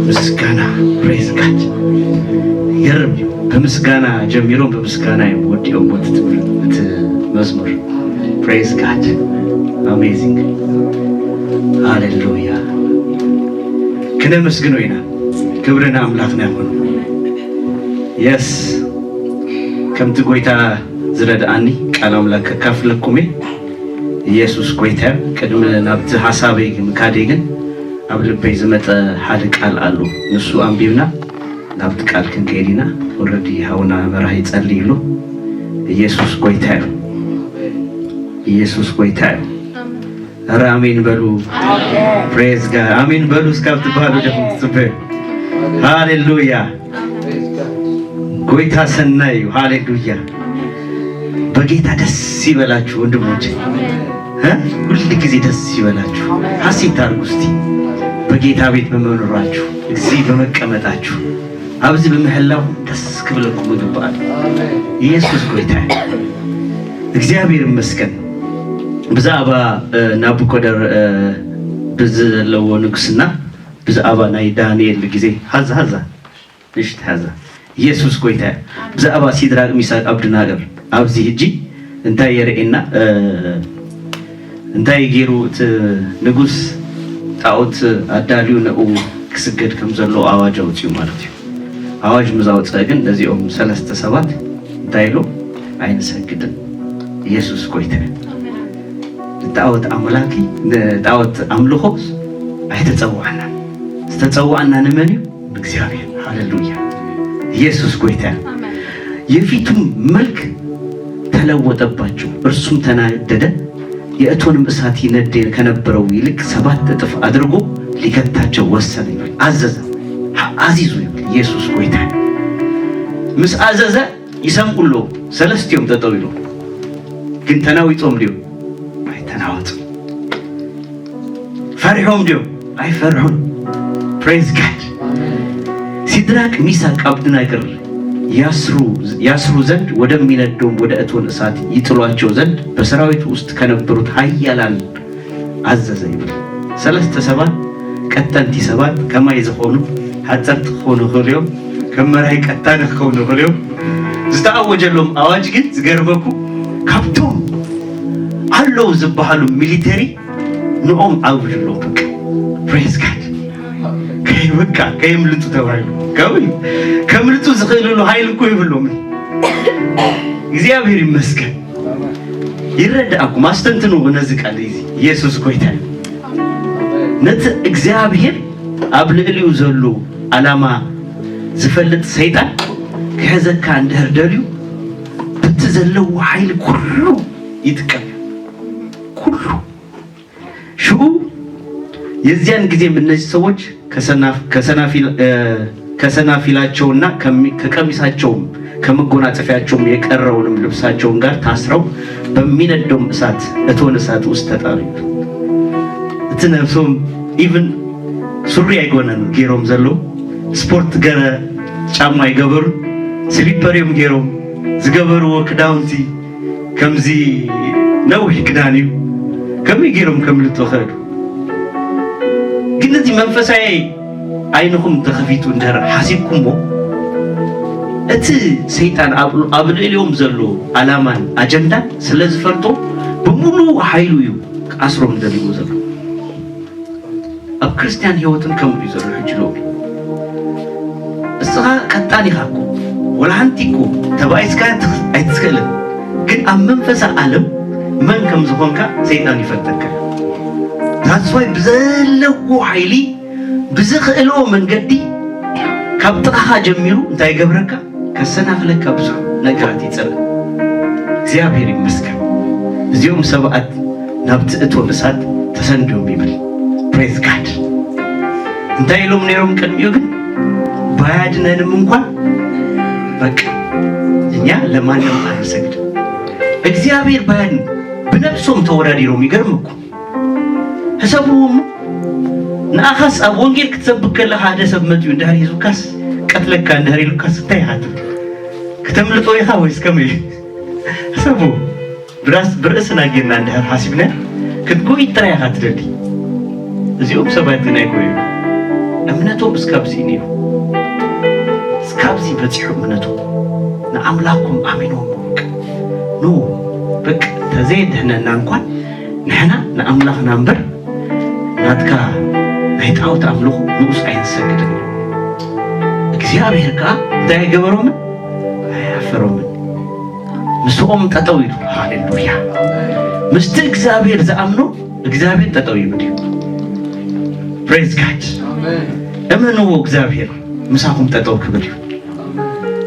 ምስጋና። Praise God። ይገርም እዩ። በምስጋና ጀሚሮም በምስጋና እዮም ወዲኦም ወትትብል እቲ መዝሙር። Praise God። Amazing። ሃሌሉያ። ክነመስግኖ ኢና። ክብሪ ንኣምላኽና ይኹን። Yes። ከምቲ ጎይታ ዝረድኣኒ ቃል ኣምላኽ ከካፍለኩም እየ። ኢየሱስ ጎይታ እዩ። ቅድሚ ናብቲ ሓሳበይ ምካደይ ግን ኣብ ልበይ ዝመጸ ሓደ ቃል ኣሎ። ንሱ ኣንቢብና ናብቲ ቃል ክንከይድ ኢና። Already ሃውና መራሒ ጸልይሉ። ኢየሱስ ጎይታ እዩ። ኢየሱስ ጎይታ እዩ። ኧረ ኣሜን በሉ። Praise God። ኣሜን በሉ እስካብ ትባሉ ደኹም ትጽበዩ። ሃሌሉያ። ጎይታ ሰናይ እዩ። ሃሌሉያ። በጌታ ደስ ይበላችሁ ወንድሞቼ። እ? ሁል ጊዜ ደስ ይበላችሁ። ሐሴት አድርጉ እስቲ በጌታ ቤት በመኖራችሁ፣ እዚህ በመቀመጣችሁ፣ ኣብዚ ብምሕላው ደስ ክብለኩም ይግባል። ኢየሱስ ጎይታ እዩ። እግዚኣብሔር ይመስገን። ብዛዕባ እ፣ ናቡኮደር እ፣ ብዘለዎ ንግስና ብዛዕባ ናይ ዳንኤል ግዜ ሃዛ ሃዛ ንሽት ሃዛ ኢየሱስ ጎይታ እዩ። ብዛዕባ ሲድራቅ ሚሳቅ ኣብድናገር ኣብዚ ሕጂ እንታይ የርእየና? እ፣ እንታይ ገይሩ እቲ ንጉስ ጣዖት ኣዳልዩ ንኡ ክስገድ ከም ዘለዎ ኣዋጅ ኣውፅዩ ማለት እዩ። ኣዋጅ ምስ ኣውፀአ ግን ነዚኦም ሰለስተ ሰባት እንታይ ኢሉ? ኣይንሰግድን፣ ኢየሱስ ጎይታ እዩ። ንጣዖት ኣምላኪ ንጣዖት ኣምልኾ ኣይተጸዋዕናን። ዝተጸዋዕና ንመን እዩ? ንእግዚኣብሔር። ሃሌሉያ። ኢየሱስ ጎይታ እዩ። የፊቱም መልክ ተለወጠባቸው፣ እርሱም ተናደደ፣ የእቶንም እሳት ይነድ ከነበረው ይልቅ ሰባት እጥፍ አድርጎ ሊከታቸው ወሰነ ይላል። አዘዘ፣ አዚዙ ይብል። ኢየሱስ ጎይታ እዩ። ምስ ኣዘዘ ይሰምዑ ኣለዉ። ሰለስቲኦም ጠጠው ኢሎም ግን ተናዊጾም ድዮም? ኣይተናወጹ። ፈሪሖም ድዮም? ኣይፈርሑን። Praise God። ሲድራቅ ሚሳቅ ኣብድናገር ያስሩ ያስሩ ዘንድ ወደሚነደውም ወደ እቶን እሳት ይጥሏቸው ዘንድ በሰራዊቱ ውስጥ ከነበሩት ኃያላን ኣዘዘ ይብል። ሰለስተ ሰባት ቀጠንቲ ሰባት ከማይ ዝኾኑ ሓፀርቲ ክኾኑ ይኽእሉ እዮም። ከም መራሒ ቀታኒ ክኾኑ ይኽእሉ እዮም። ዝተኣወጀሎም ኣዋጅ ግን ዝገርመኩ ካብቶም ኣለዉ ዝበሃሉ ሚሊተሪ ንኦም ኣውጅሎም በቃ። Praise God። ከይበቃ ከየምልጡ ተባሂሉ ከምኡ ከምልጡ ዝኽእልሉ ኃይል እኮ ይብሎም። እግዚኣብሔር ይመስገን። ይረዳእኩም ኣስተንትኑ ነዚ ቃል እዚ ኢየሱስ ጎይታ እዩ። ነቲ እግዚኣብሔር ኣብ ልዕሊኡ ዘሎ ዓላማ ዝፈልጥ ሰይጣን ክሕዘካ እንድሕር ደልዩ በቲ ዘለዎ ኃይል ኩሉ ይጥቀም ኩሉ ሽኡ የዚያን ጊዜም እነዚህ ሰዎች ከሰናፊላቸውና ከቀሚሳቸውም ከመጎናጸፊያቸውም የቀረውንም ልብሳቸውን ጋር ታስረው በሚነደውም እሳት እቶን እሳት ውስጥ ተጣሉ። እቲ ነብሶም ኢቭን ሱሪ ኣይጎነን ገይሮም ዘለዉ ስፖርት ገረ ጫማ ኣይገበሩን ስሊፐር እዮም ገይሮም ዝገበርዎ ክዳውንቲ ከምዚ ነዊሕ ክዳን እዩ። ከመይ ገይሮም ከምልጡ ኸእዱ? ግን እዚ መንፈሳዊ ዓይንኹም ተኸፊቱ እንድሕር ሓሲብኩምዎ እቲ ሰይጣን ኣብ ልዕሊኦም ዘሎ ዓላማን ኣጀንዳን ስለ ዝፈልጦ ብምሉእ ሓይሉ እዩ ክኣስሮም ደሊዎ ዘሎ። ኣብ ክርስትያን ህይወትን ከምኡ እዩ ዘሎ ሕጂ ሎሚ። እስኻ ቀጣን ኢኻ እኮ ወላ ሓንቲ እኮ ተባኢስካ ኣይትኽእልን። ግን ኣብ መንፈሳ ዓለም መን ከም ዝኾንካ ሰይጣን ይፈልጠካ። ታስፋይ ብዘለዎ ሓይሊ ብዝኽእልዎ መንገዲ ካብ ጥቓኻ ጀሚሩ እንታይ ይገብረካ? ከሰናኽለካ ብዙሕ ነገራት ይጸርግ። እግዚኣብሔር ይመስገን። እዚኦም ሰባት ናብቲ እቶን እሳት ተሰንድዮም ይብል። Praise God። እንታይ ኢሎም ነይሮም ቅድሚኡ ግን ባያድነንም እንኳን በቃ እኛ ለማንም አንሰግድም። እግዚኣብሔር ባያድን ብነብሶም ተወዳዲሮም ይገርም እኮ ሕሰብዎም። ንኣኻስ ኣብ ወንጌል ክትሰብክ ከለኻ ሓደ ሰብ መፅዩ እንድሕር ሂዙካስ ቀትለካ እንድሕር ኢሉካስ እንታይ ኢኻ ትብል? ክተምልጦ ኢኻ ወይስ ከመይ? ሕሰቡ። ብራስ ብርእስና ጌርና እንድሕር ሓሲብና ክትጎይ ጥራይ ኢኻ ትደሊ። እዚኦም ሰባት ግን ኣይኮዩ። እምነቶም እስካብዚ እዩ ነይሩ። እስካብዚ በፂሑ እምነቶም። ንኣምላኮም ኣሚኖም በቃ። ኑ በቃ፣ ተዘየድህነና እንኳን ንሕና ንኣምላኽና እምበር ናትካ ናይ ጣዖት ኣምልኾ ንኡስ ኣይንሰግድን። እግዚኣብሔር ከዓ እንታይ ኣይገበሮምን? ኣያፈሮምን። ምስኦም ጠጠው ኢሉ። ሃሌሉያ። ምስቲ እግዚኣብሔር ዝኣምኖ እግዚኣብሔር ጠጠው ይብል እዩ። ፕሬዝ ጋድ። እመንዎ፣ እግዚኣብሔር ምሳኹም ጠጠው ክብል እዩ።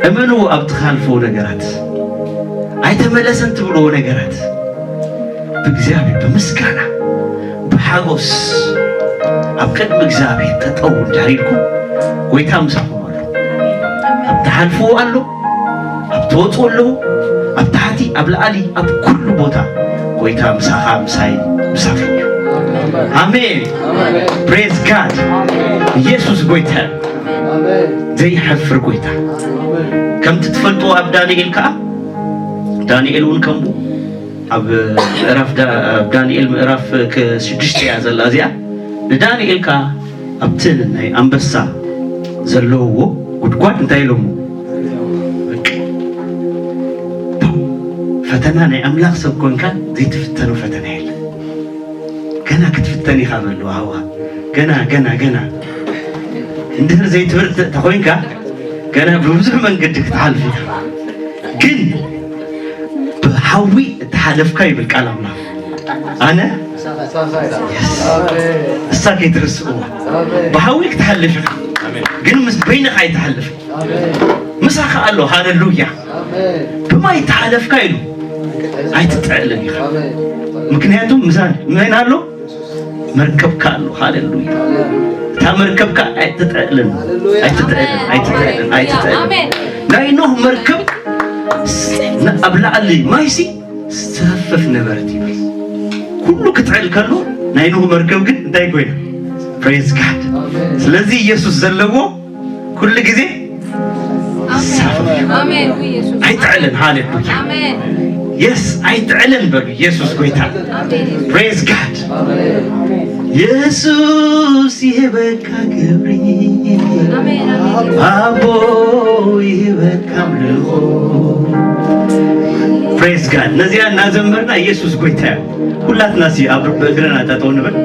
እመንዎ፣ ኣብ ትኻልፈው ነገራት ኣይተመለሰን ትብልዎ ነገራት ብእግዚኣብሔር ብምስጋና ብሓጎስ ኣብ ቅድሚ እግዚኣብሔር ጠጠው እንድሕር ኢልኩም፣ ጎይታ ምሳኹም ኣሎ። ኣብ ትሓልፍዎ ኣሎ፣ ኣብ ትወፅኡ ኣለዉ፣ ኣብ ታሕቲ፣ ኣብ ላዕሊ፣ ኣብ ኩሉ ቦታ ጎይታ ምሳኻ ምሳይ ምሳኺ እዩ። ኣሜን። ፕሬዝ ጋድ። ኢየሱስ ጎይታ እዩ። ዘይሐፍር ጎይታ። ከምቲ ትፈልጥዎ ኣብ ዳንኤል ከዓ፣ ዳንኤል እውን ከምኡ ኣብ ምዕራፍ ዳ- ኣብ ዳንኤል ምዕራፍ ክ- ሽዱሽተ እያ ዘላ እዚኣ። ንዳንኤል ከዓ ኣብቲ ናይ ኣንበሳ ዘለውዎ ጉድጓድ እንታይ ኢሎሞ? በቃ። ፈተና ናይ ኣምላኽ ሰብ ኮንካ ዘይትፍተኖ ፈተና የለ። ገና ክትፍተን ኢኻ በሉ። ኣዋ፣ ገና፣ ገና፣ ገና። እንድሕር ዘይትብርትዕ ተኾይንካ፣ ገና ብብዙሕ መንገዲ ክትሓልፍ ኢኻ። ግን ብሓዊ እተሓለፍካ ይብል ቃል ኣምላኽ። ኣነ፣ የስ። እሳ ከይትርስእዋ። ብሓዊ ክትሓልፍ ኢኻ። ግን ምስ በይንኻ ኣይትሓልፍ። ምሳኻ ኣሎ። ሃሌሉያ። ብማይ ተሓለፍካ ኢሉ ኣይትጥዕልን ኢኻ። ምክንያቱም ምሳን መን ኣሎ? መርከብካ ኣሎ። ሃሌሉያ። እታ መርከብካ ኣይትጥዕልን፣ ኣይትጥዕልን፣ ኣይትጥዕልን፣ ኣይትጥዕልን። ኣሜን። ናይ ኖህ መርከብ ስ- ን- ኣብ ላዕሊ ማይሲ ዝተፈፍ ነበረት ይብል። ኩሉ ክትዕል ከሎ ናይ ኖህ መርከብ ግን እንታይ ኮይና? ፕሬዝ ጋድ። ስለዚ ኢየሱስ ዘለዎ ኩሉ ግዜ ሳፈፍ። ኣሜን። ውይ፣ ኢየሱስ። ኣይጥዕልን። ሃሌሉያ። ኣሜን። የስ፣ ኣይጥዕልን በሉ። ኢየሱስ ጎይታ። ኣሜን። ፕሬዝ ጋድ። ኢየሱስ ይህበካ ክብሪ። ኣሜን፣ ኣሜን። ኣቦ ይህበካ ኣምልኾ። ፕሬዝ ጋድ። ነዚኣ እናዘመርና ኢየሱስ ጎይታ እዩ። ሁላትና ሲ ኣብ ብእግርና ጠጠው ንበል።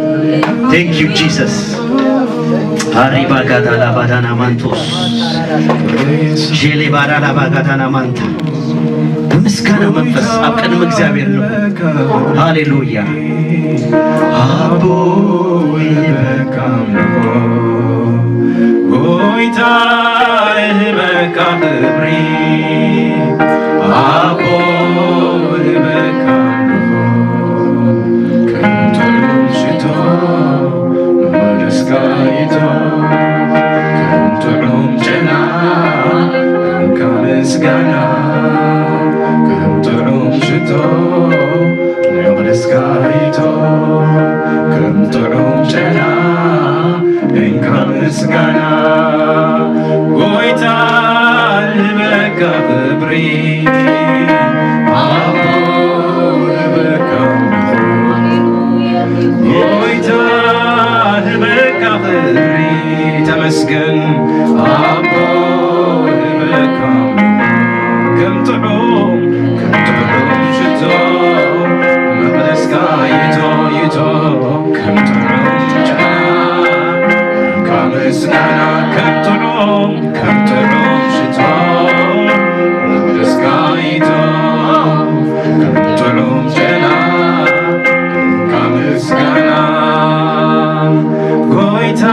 Thank you Jesus። ሃሪ ባጋዳ ላባዳና ማንቶስ ሼሌ ባዳ ላባጋዳና ማንታ። በምስጋና መንፈስ ኣብ ቅድሚ እግዚኣብሔር ነው። ሃሌሉያ። ኣቦ ይበካ ኣምልኾ፣ ጎይታ ይበካ ክብሪ። ኣቦ ይበካ ኣምልኾ፣ ከም ጥዑም ሽቶ ንመቕደስካ ይእቶ፣ ከም ጥዑም ጨና እንካ ምስጋና፣ ከም ጥዑም ሽቶ ንመቕደስካ ይእቶ፣ ከም ጥዑም ጨና እንካ ምስጋና። ጎይታ ንህበካ ክብሪ፣ ኣቦ ንህበካ ኣምልኾ። ጎይታ ንህበካ ክብሪ፣ ተመስገን ኣቦ ንህበካ ኣምልኾ። ከም ጥዑም፣ ከም ጥዑም ሽቶ መቕደስካ ይእቶ፣ ይእቶ። ከም ጥዑም ጨና ካብ ምስጋና፣ ከም ጥዑም፣ ከም ጥዑም ሽቶ መቕደስካ ይእቶ። ከም ጥዑም ጨና ካብ ምስጋና፣ ጎይታ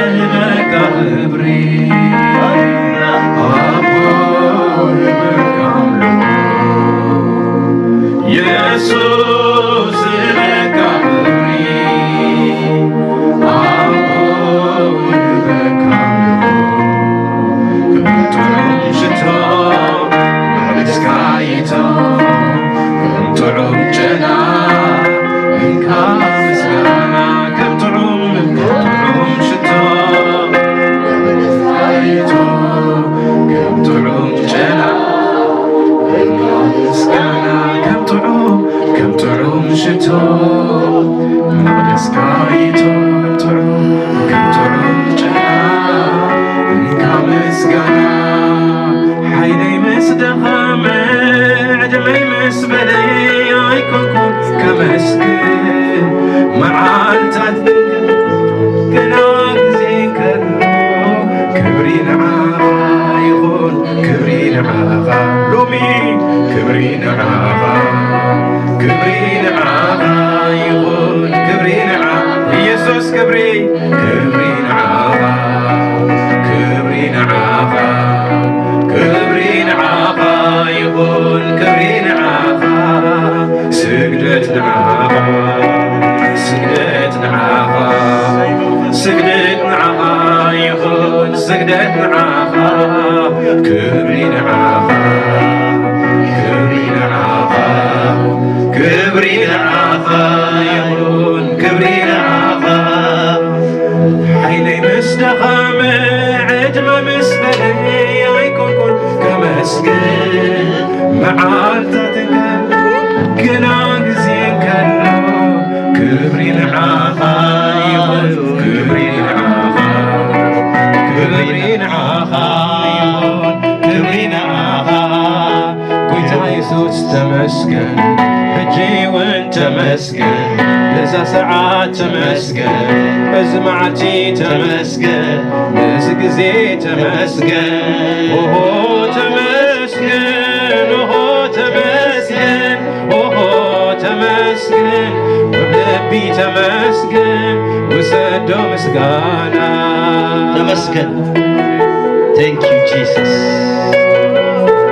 ንህበካ ክብሪ። ኣቦ ንህበካ ኣምልኾ። የሱስ ንህበካ ክብሪ። ኣቦ ንህበካ ኣምልኾ። ንዓኻ ሎሚ ክብሪ ንዓኻ፣ ክብሪ ንዓኻ ይኹን፣ ክብሪ ንዓ-፣ ኢየሱስ ክብሪ፣ ክብሪ ንዓኻ፣ ክብሪ ንዓኻ፣ ክብሪ ንዓኻ ይኹን፣ ክብሪ ንዓኻ፣ ስግደት ንዓኻ፣ ስግደት ንዓኻ፣ ስግደት ንዓኻ ይኹን፣ ስግደት ንዓኻ፣ ክብሪ ንዓኻ፣ ክብሪ ንዓኻ፣ ክብሪ ንዓኻ ይኹን፣ ክብሪ ንዓኻ። ሓይለይ ምስ ደኸመ፣ ዕድመ ምስ በለየ ኣይኮንኩን ከመስግን፣ መዓልታትን ግና ግዜ እንከሎ፣ ክብሪ ንዓኻ ይኹን፣ ክብሪ ንዓኻ፣ ክብሪ ንዓኻ ይኹን፣ ክብሪ ንዓኻ። ጎይታ የሱስ ተመስገን፣ ሕጂ እውን ተመስገን፣ በዛ ሰዓት ተመስገን፣ በዚ መዓልቲ ተመስገን፣ በዚ ግዜ ተመስገን። ኦሆ ተመስገን፣ ኦሆ ተመስገን፣ ኦሆ ተመስገን፣ ወደቢ ተመስገን፣ ውሰዶ ምስጋና። ተመስገን። Thank you Jesus።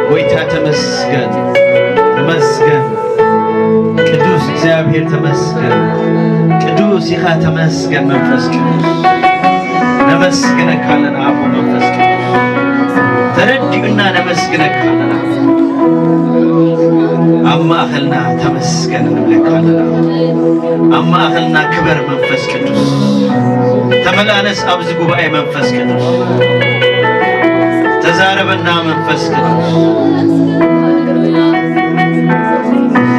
ጎይታ ተመስገን፣ ተመስገን። ቅዱስ እግዚኣብሔር ተመስገን። ቅዱስ ኢኻ ተመስገን መንፈስ ቅዱስ። ነመስግነካ ኣለና ኣቦ መንፈስ ቅዱስ። ተረዲኡና ነመስግነካ ኣለና። ኣብ ማእኸልና ተመስገን ንብለካ ኣለና። ኣብ ማእኸልና ክበር መንፈስ ቅዱስ። ተመላለስ ኣብዚ ጉባኤ መንፈስ ቅዱስ። ተዛረበና መንፈስ ቅዱስ።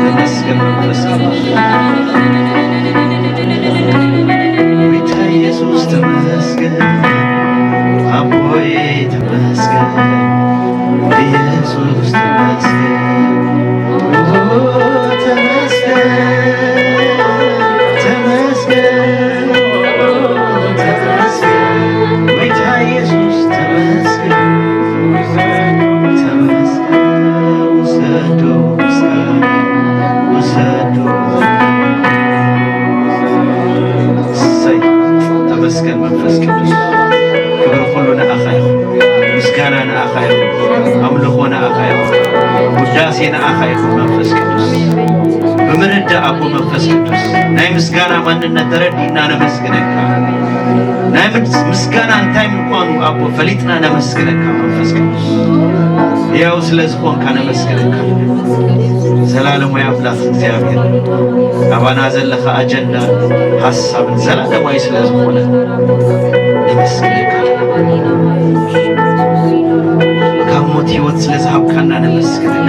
ተመስገን መንፈስ ቅዱስ። ጎይታ ኢየሱስ ተመስገን። ኣቦይ ተመስገን። ኢየሱስ ተመስገን። ኦ ተመስገን። ተመስገን። ኦ ተመስገን። ጎይታ ኢየሱስ ተመስገን። ተመስገን። ውሰዶ ምስጋና፣ ውሰዶ። እሰይ፣ ተመስገን መንፈስ ቅዱስ። ክብሪ ኩሉ ንኣኻ ይኹን። ምስጋና ንኣኻ ይኹን። ኣምልኾ ንኣኻ ይኹን። ውዳሴ ንኣኻ ይኹን መንፈስ ቅዱስ። ብምርዳእ ኣቦ መንፈስ ቅዱስ ናይ ምስጋና ማንነት ተረዲእና ነመስግነካ። ናይ ምስ-፣ ምስጋና እንታይ ምዃኑ ኣቦ ፈሊጥና ነመስግነካ መንፈስ ቅዱስ። ሕያው ስለ ዝኾንካ ነመስግነካ። ዘላለማዊ ኣምላኽ እግዚኣብሔር፣ ኣባና ዘለኻ ኣጀንዳ ሓሳብን ዘላለማዊ ስለ ዝኾነ ነመስግነካ። ካብ ሞት ህይወት ስለ ዝሃብካና ነመስግነካ።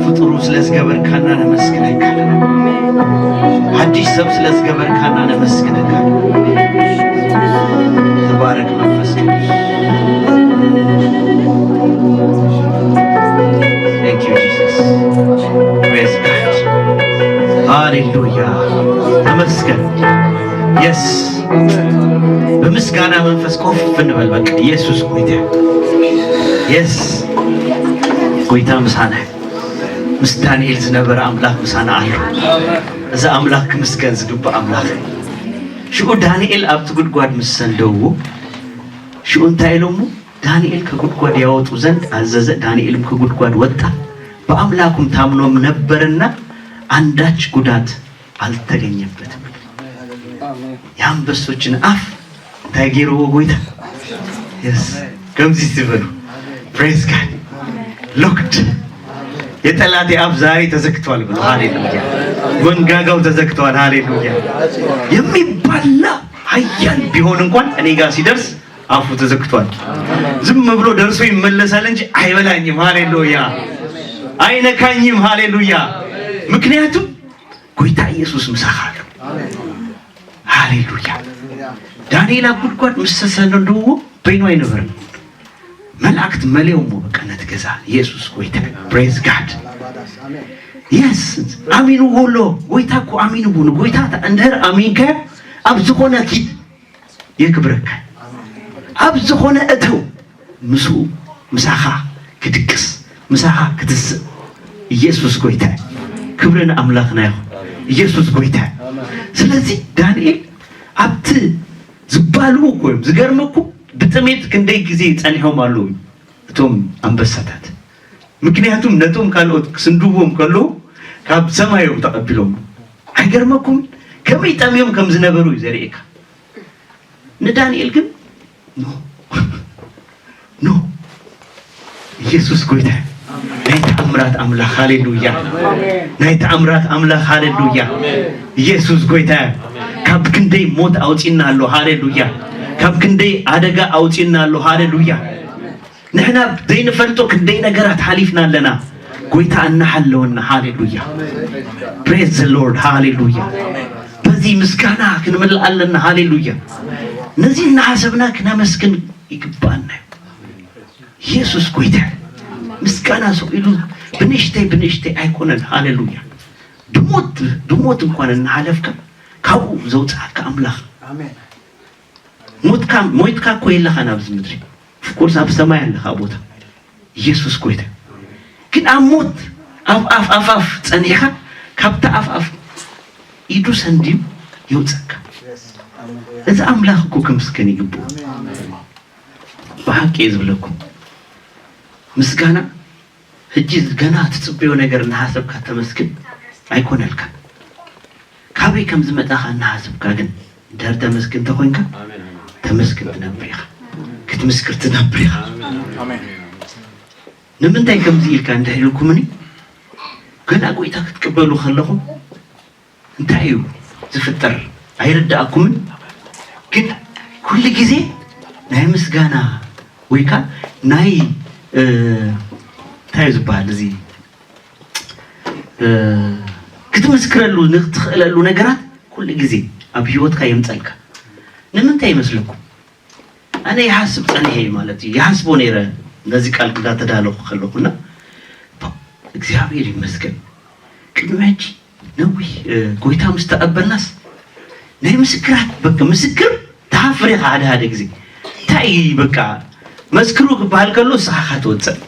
ፍጡሩ ስለ ዝገበርካና ነመስግነካ። ሓድሽ ሰብ ስለ ዝገበርካና ነመስግነካ። ተባረክ መንፈስ ቅዱስ። Thank you Jesus። Praise God። ሃሌሉያ። ተመስገን። የስ። ብምስጋና መንፈስ ኮፍ እንበል። በቃ ኢየሱስ ጎይታ። የስ። ጎይታ ምሳና። ምስ ዳንኤል ዝነበረ ኣምላኽ ምሳና ኣሎ። እዚ ኣምላኽ ክምስገን ዝግባእ ኣምላኽ። ሽዑ ዳንኤል ኣብቲ ጉድጓድ ምስ ሰንደውዎ፣ ሽዑ እንታይ ኢሎሞ? ዳንኤል ከጉድጓድ ያወጡ ዘንድ አዘዘ። ዳንኤልም ከጉድጓድ ወጣ፣ በአምላኩም ታምኖም ነበርና አንዳች ጉዳት አልተገኘበትም። የአንበሶችን አፍ እንታይ ገይርዎ ጎይታ? የስ፣ ከምዚ ዝበሉ። Praise God። Locked። የጠላቴ አፍ ዛሬ ተዘግቷል ብሎ፣ ሃሌሉያ። መንጋጋው ተዘግቷል፣ ሃሌሉያ። የሚባላ ኃያል ቢሆን እንኳን እኔ ጋር ሲደርስ አፉ ተዘግቷል። ዝም ብሎ ደርሶ ይመለሳል እንጂ አይበላኝም። ሃሌሉያ። አይነካኝም። ሃሌሉያ። ምክንያቱም ጎይታ ኢየሱስ ምሳኻ ኣሎ። ሃሌሉያ። ዳንኤል ኣብ ጉድጓድ ምስ ተሰነድዎ በይኑ ኣይነበረን። መላእክት መሊኦሞ በቃ ነቲ ገዛ። ኢየሱስ ጎይታ። Praise God። የስ፣ ኣሚንዎ ኣሎ። ጎይታ እኮ ኣሚንዎ። ንጎይታ እንድሕር ኣሚንካዮ ኣብ ዝኾነ ኪድ የክብረካ። ኣብ ዝኾነ እተው፣ ምስኡ ምሳኻ ክድቅስ፣ ምሳኻ ክትስእ። ኢየሱስ ጎይታ እዩ። ክብሪ ንኣምላኽና ይኹን። ኢየሱስ ጎይታ እዩ። ስለዚ ዳንኤል ኣብቲ ዝባልዎ እኮ እዮም። ዝገርመኩም ብጥሜት ክንደይ ግዜ ጸኒሖም ኣለዉ እቶም ኣንበሳታት። ምክንያቱም ነቶም ካልኦት ክስንድዎም ከለዉ ካብ ሰማይ እዮም ተቐቢሎም። ኣይገርመኩም? ከመይ ጠምዮም ከም ዝነበሩ እዩ ዘርእየካ። ንዳንኤል ግን ኖ፣ ኖ። ኢየሱስ ጎይታ እዩ። ናይ ተኣምራት ኣምላኽ፣ ሃሌሉያ። ናይ ተኣምራት ኣምላኽ፣ ሃሌሉያ። ኢየሱስ ጎይታ እዩ። ካብ ክንደይ ሞት ኣውጺእና ኣሎ፣ ሃሌሉያ። ካብ ክንደይ ኣደጋ ኣውጺእና ኣሎ፣ ሃሌሉያ። ንሕና ዘይንፈልጦ ክንደይ ነገራት ሓሊፍና ኣለና። ጎይታ እናሓለወና፣ ሃሌሉያ። Praise the Lord፣ ሃሌሉያ። በዚ ምስጋና ክንምልእ ኣለና፣ ሃሌሉያ። ነዚ እናሓሰብና ክነመስግን ይግባኣና እዩ። ኢየሱስ ጎይታ እዩ። ምስጋና ስቕ ኢሉ ብንእሽተይ ብንእሽተይ ኣይኮነን፣ ሃሌሉያ። ብሞት፣ ብሞት እንኳን እናሓለፍካ ካብኡ ዘውፅኣካ ኣምላኽ። ሞትካ፣ ሞይትካ እኮ የለኻን ኣብዚ ምድሪ። Of course ኣብ ሰማይ ኣለኻ ቦታ። ኢየሱስ ጎይታ። ግን ኣብ ሞት፣ ኣብ ኣፍ፣ ኣፍ፣ ኣፍ ጸኒሕካ፣ ካብታ ኣፍ፣ ኣፍ ኢዱ ሰንድዩ የውጸካ። እዚ ኣምላኽ እኮ ክምስገን ይግብኦ። ብሓቂ እየ ዝብለኩም። ምስጋና፣ ሕጂ ገና ትጽበዮ ነገር እናሓሰብካ ተመስግን ኣይኮነልካ። ካበይ ከም ዝመጻኻ እናሓሰብካ ግን፣ እንድሕር ተመስግን እንተኾይንካ፣ ኣሜን፣ ኣሜን። ተመስግን ትነብር ኢኻ። ክትምስክር ትነብር ኢኻ። ኣሜን። ንምንታይ ከምዚ ኢልካ እንድሕር ኢልኩምኒ፣ ገና ጎይታ ክትቅበሉ ከለኹም እንታይ እዩ ዝፍጠር ኣይርድኣኩምን። ግን ኩሉ ግዜ ናይ ምስጋና ወይ ከኣ ናይ፣ እ፣ እንታይ እዩ ዝበሃል፣ እዚ፣ እ፣ ክትምስክረሉ ንትኽእለሉ ነገራት ኩሉ ግዜ ኣብ ህይወትካ የምጸልካ። ንምንታይ ይመስለኩም? ኣነ ይሓስብ ጸኒሐ እዩ ማለት እዩ። ይሓስቦ ነይረ ነዚ ቃል እንዳተዳለኹ ከለኹና፣ እግዚኣብሔር ይመስገን። ቅድሚ ሕጂ ነዊሕ፣ እ፣ ጎይታ ምስ ተቐበልናስ ናይ ምስክራት፣ በቃ ምስክር ትሓፍር ኢኻ ሓደ ሓደ ግዜ። እንታይ በቃ መስክሩ ክበሃል ከሎ ንስኻ ኢኻ ትወጽእ።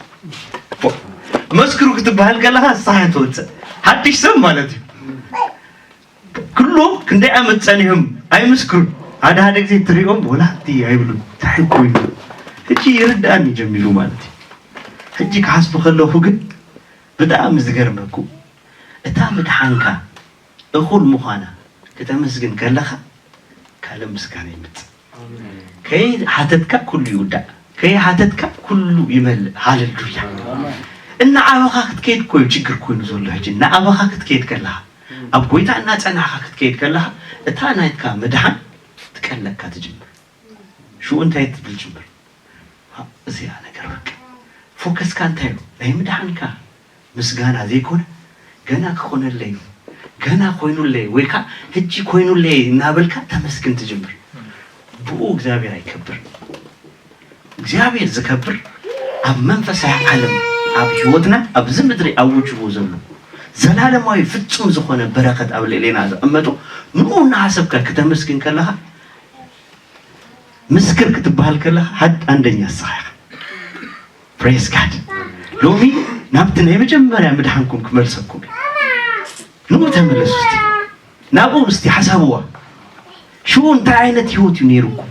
መስክሩ ክትበሃል ከለኻ ንስኻ ኢኻ ትወጽእ። ሓድሽ ሰብ ማለት እዩ። ኩሎም ክንደይ ዓመት ጸኒሖም ኣይምስክሩን። ሓደ ሓደ ግዜ ትሪኦም ወላ እቲ ኣይብሉን። እንታይ ኮይኑ? ሕጂ ይርድኣኒ ጀሚሩ ማለት እዩ። ሕጂ ክሓስብ ከለኹ ግን ብጣዕሚ ዝገርመኩ እታ ምድሓንካ እኹል ምዃና ክተመስግን ከለኻ ካልእ ምስጋና ይመጽእ። ከይሓተትካ ኩሉ ይውዳእ፣ ከይሓተትካ ኩሉ ይመልእ። ሃሌሉያ። እናዓበኻ ክትከይድ እኮ እዩ ችግር ኮይኑ ዘሎ። ሕጂ እናዓበኻ ክትከይድ ከለኻ፣ ኣብ ጎይታ እናጸናሕካ ክትከይድ ከለኻ፣ እታ ናትካ ምድሓን ትቀለካ ትጅምር። ሽኡ እንታይ ትብል ጅምር? ሃ፣ እዚኣ ነገር በቃ ፎከስካ እንታይ እዩ? ናይ ምድሓንካ ምስጋና ዘይኮነ፣ ገና ክኾነለይ እዩ፣ ገና ኮይኑለይ፣ ወይ ከኣ ሕጂ ኮይኑለይ እናበልካ ተመስግን ትጅምር። ብኡ እግዚኣብሔር ኣይከብርን። እግዚኣብሔር ዝከብር ኣብ መንፈሳዊ ዓለም፣ ኣብ ህይወትና፣ ኣብዚ ምድሪ ኣውጅዎ ዘሎ ዘላለማዊ ፍጹም ዝኾነ በረኸት ኣብ ልዕሌና ዘቐመጦ፣ ንኡ እናሓሰብካ ክተመስግን ከለኻ፣ ምስክር ክትበሃል ከለኻ፣ ሓድ-፣ ኣንደኛ ንስኻ ኢኻ። Praise God። ሎሚ ናብቲ ናይ መጀመርያ ምድሓንኩም ክመልሰኩም እዩ። ንኡ ተመለሱ እስቲ። ናብኡ እስቲ ሓሳብዋ። ሽኡ እንታይ ዓይነት ህይወት እዩ ነይሩኩም?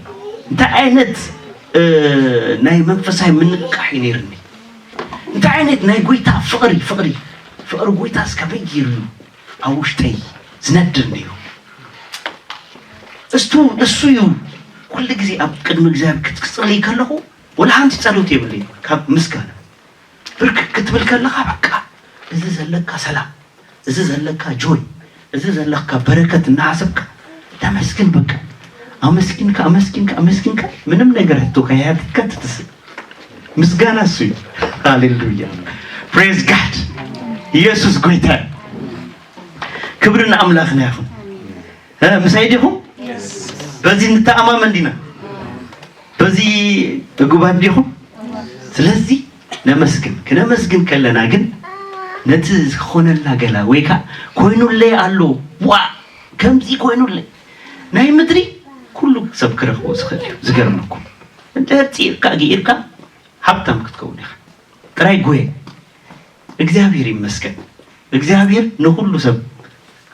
እንታይ ዓይነት፣ እ፣ ናይ መንፈሳዊ ምንቃሕ እዩ ነይሩኒ? እንታይ ዓይነት ናይ ጎይታ ፍቕሪ፣ ፍቕሪ፣ ፍቕሪ ጎይታስ ከመይ ገይሩ እዩ ኣብ ውሽጠይ ዝነድር ነይሩ? እስቱ፣ እሱ እዩ ኩሉ ግዜ ኣብ ቅድሚ እግዚኣብሔር ክት-፣ ክጽልይ ከለኹ ወላ ሓንቲ ጸሎት የብለይ ካብ ምስጋና። ብርክክ ክትብል ከለኻ በቃ እዚ ዘለካ ሰላም፣ እዚ ዘለካ ጆይ፣ እዚ ዘለካ በረከት እናሓሰብካ ተመስግን በቃ። ኣመስጊንካ፣ ኣመስጊንካ፣ ኣመስጊንካ ምንም ነገር ሕቶ ከይሓተትካ ትትስእ። ምስጋና እሱ እዩ። ሃሌሉያ። Praise God። ኢየሱስ ጎይታ እዩ። ክብሪ ንኣምላኽና ይኹን። እ፣ ምሳይ ዲኹም? በዚ ንተኣማመን ዲና? በዚ እጉባት ዲኹም? ስለዚ ነመስግን። ክነመስግን ከለና ግን ነቲ ዝኾነልና ገላ ወይ ከኣ ኮይኑለይ ኣሎ፣ ዋ፣ ከምዚ ኮይኑለይ። ናይ ምድሪ ኩሉ ሰብ ክረኽቦ ዝኽእል እዩ። ዝገርመኩም። እንድሕር ጺኢርካ፣ ገኢርካ፣ ሃብታም ክትከውን ኢኻ። ጥራይ ጎየ። እግዚኣብሔር ይመስገን። እግዚኣብሔር ንኹሉ ሰብ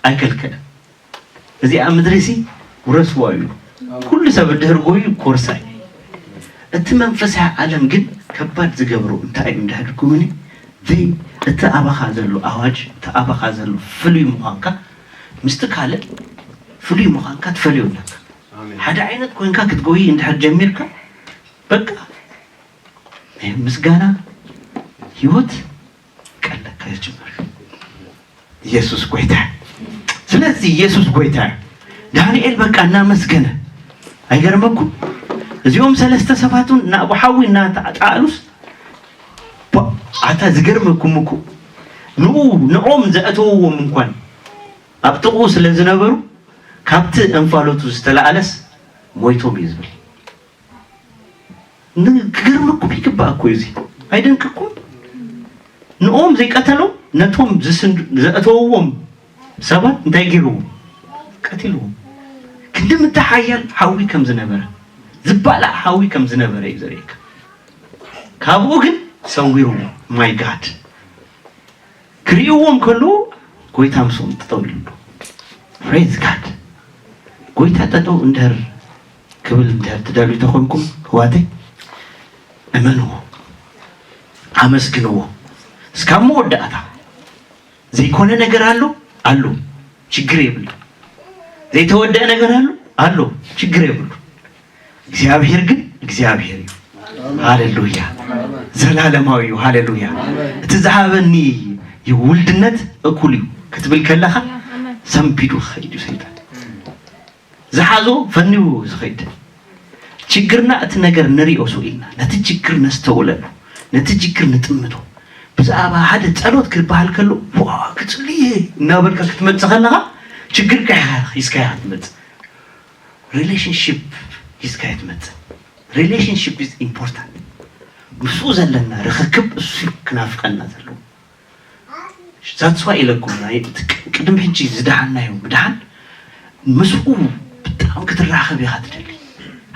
ኣይከልከለን። እዚኣ ምድሪ ሲ ውረስዋ እዩ። ኩሉ ሰብ እንድሕር ጎዩ ኮርሳ እዩ። እቲ መንፈሳዊ ዓለም ግን ከባድ ዝገብሮ እንታይ እዩ እንድሕር ኩምኒ፣ እቲ ኣባኻ ዘሎ ኣዋጅ፣ እቲ ኣባኻ ዘሎ ፍሉይ ምዃንካ ምስቲ ካልእ ፍሉይ ምዃንካ ትፈልዮ ኣለካ። ሓደ ዓይነት ኮይንካ ክትጎይ እንድሕር ጀሚርካ በቃ ናይ ምስጋና ህይወት ቀለካ ይጅምር። ኢየሱስ ጎይታ። ስለዚህ ኢየሱስ ጎይታ። ዳንኤል በቃ እናመስገነ፣ ኣይገርመኩም? እዚኦም ሰለስተ ሰባቱን ናብ ሓዊ እናተጣሉስ፣ ቧ-፣ ኣታ ዝገርመኩም እኮ ንኡ ንኦም ዘእተውዎም እንኳን ኣብ ጥቕኡ ስለ ዝነበሩ ካብቲ እንፋሎቱ ዝተላኣለስ ሞይቶም እዩ ዝብል። ን-፣ ክገርመኩም ይግባእ እኮ እዩ እዚ። ኣይደንቅኩም? ንኦም ዘይቀተሎም ነቶም ዝስንድ-፣ ዘእተውዎም ሰባት እንታይ ገይርዎም? ቀቲልዎም። ክንዲ ምንታይ ሓያል ሓዊ ከም ዝነበረ፣ ዝባላዕ ሓዊ ከም ዝነበረ እዩ ዘርእየካ። ካብኡ ግን ሰዊርዎ። ማይ ጋድ። ክርእይዎም ከለዉ ጎይታ ምስኦም ጠጠው ኢሉ ኣሎ። ፕሬዝ ጋድ። ጎይታ ጠጠው እንድሕር ክብል እንድሕር ትደልዩ ተኾንኩም፣ ኣሕዋተይ፣ እመንዎ፣ ኣመስግንዎ። እስካብ መወዳእታ ዘይኮነ ነገር ኣሎ፣ ኣሎ፣ ችግር የብሉ። ዘይተወደአ ነገር ኣሎ፣ ኣሎ፣ ችግር የብሉ። እግዚኣብሔር ግን እግዚኣብሔር እዩ። ሃሌሉያ። ዘላለማዊ እዩ። ሃሌሉያ። እቲ ዝሃበኒ ውልድነት እኩል እዩ ክትብል ከለኻ ሰንቢዱ ክኸይድ እዩ ሰይጣን። ዝሓዞ ፈንዩ ዝኸይድ። ችግርና እቲ ነገር ንሪኦ ስኢልና፣ ነቲ ችግር ነስተውለሉ፣ ነቲ ችግር ንጥምቶ። ብዛዕባ ሓደ ጸሎት ክበሃል ከሎ፣ "ዋ፣ ክጽሊ እየ" እናበልካ ክትመጽእ ከለኻ፣ ችግርካ ኢኻ ሒዝካያ ክትመጽእ። ሪሌሽንሺፕ ሒዝካያ ትመጽእ። ሪሌሽንሺፕ ኢዝ ኢምፖርታንት። ምስኡ ዘለና ርኽክብ እሱ እዩ ክናፍቀና ዘለዎ። ዛትስ ዋይ ኢለኩም ናይ እቲ ቅ-፣ ቅድሚ ሕጂ ዝደሓንናዮ ምድሓን ምስኡ ብጣዕሚ ክትራኸብ ኢኻ ትደሊ።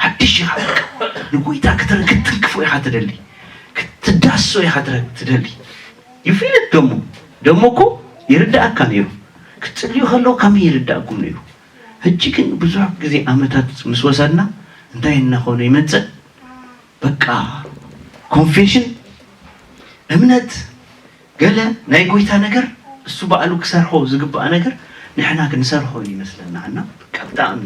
ሓድሽ ኢኻ በቃ። ንጎይታ ክትር-፣ ክትትንክፎ ኢኻ ትደሊ። ክትዳስሶ ኢኻ ትረ-፣ ትደሊ። You feel it ደሞ። ደሞ እኮ ይርዳእካ ነይሩ። ክትጽልዩ ከለዉ ከመይ ይርዳእኩም ነይሩ። ሕጂ ግን ብዙሕ ግዜ ዓመታት ምስ ወሰድና እንታይ እናኾነ ይመጽእ? በቃ ኮንፌሽን፣ እምነት፣ ገለ ናይ ጎይታ ነገር እሱ ባዕሉ ክሰርሖ ዝግባእ ነገር ንሕና ክንሰርሖ ይመስለና እና በቃ ብጣዕሚ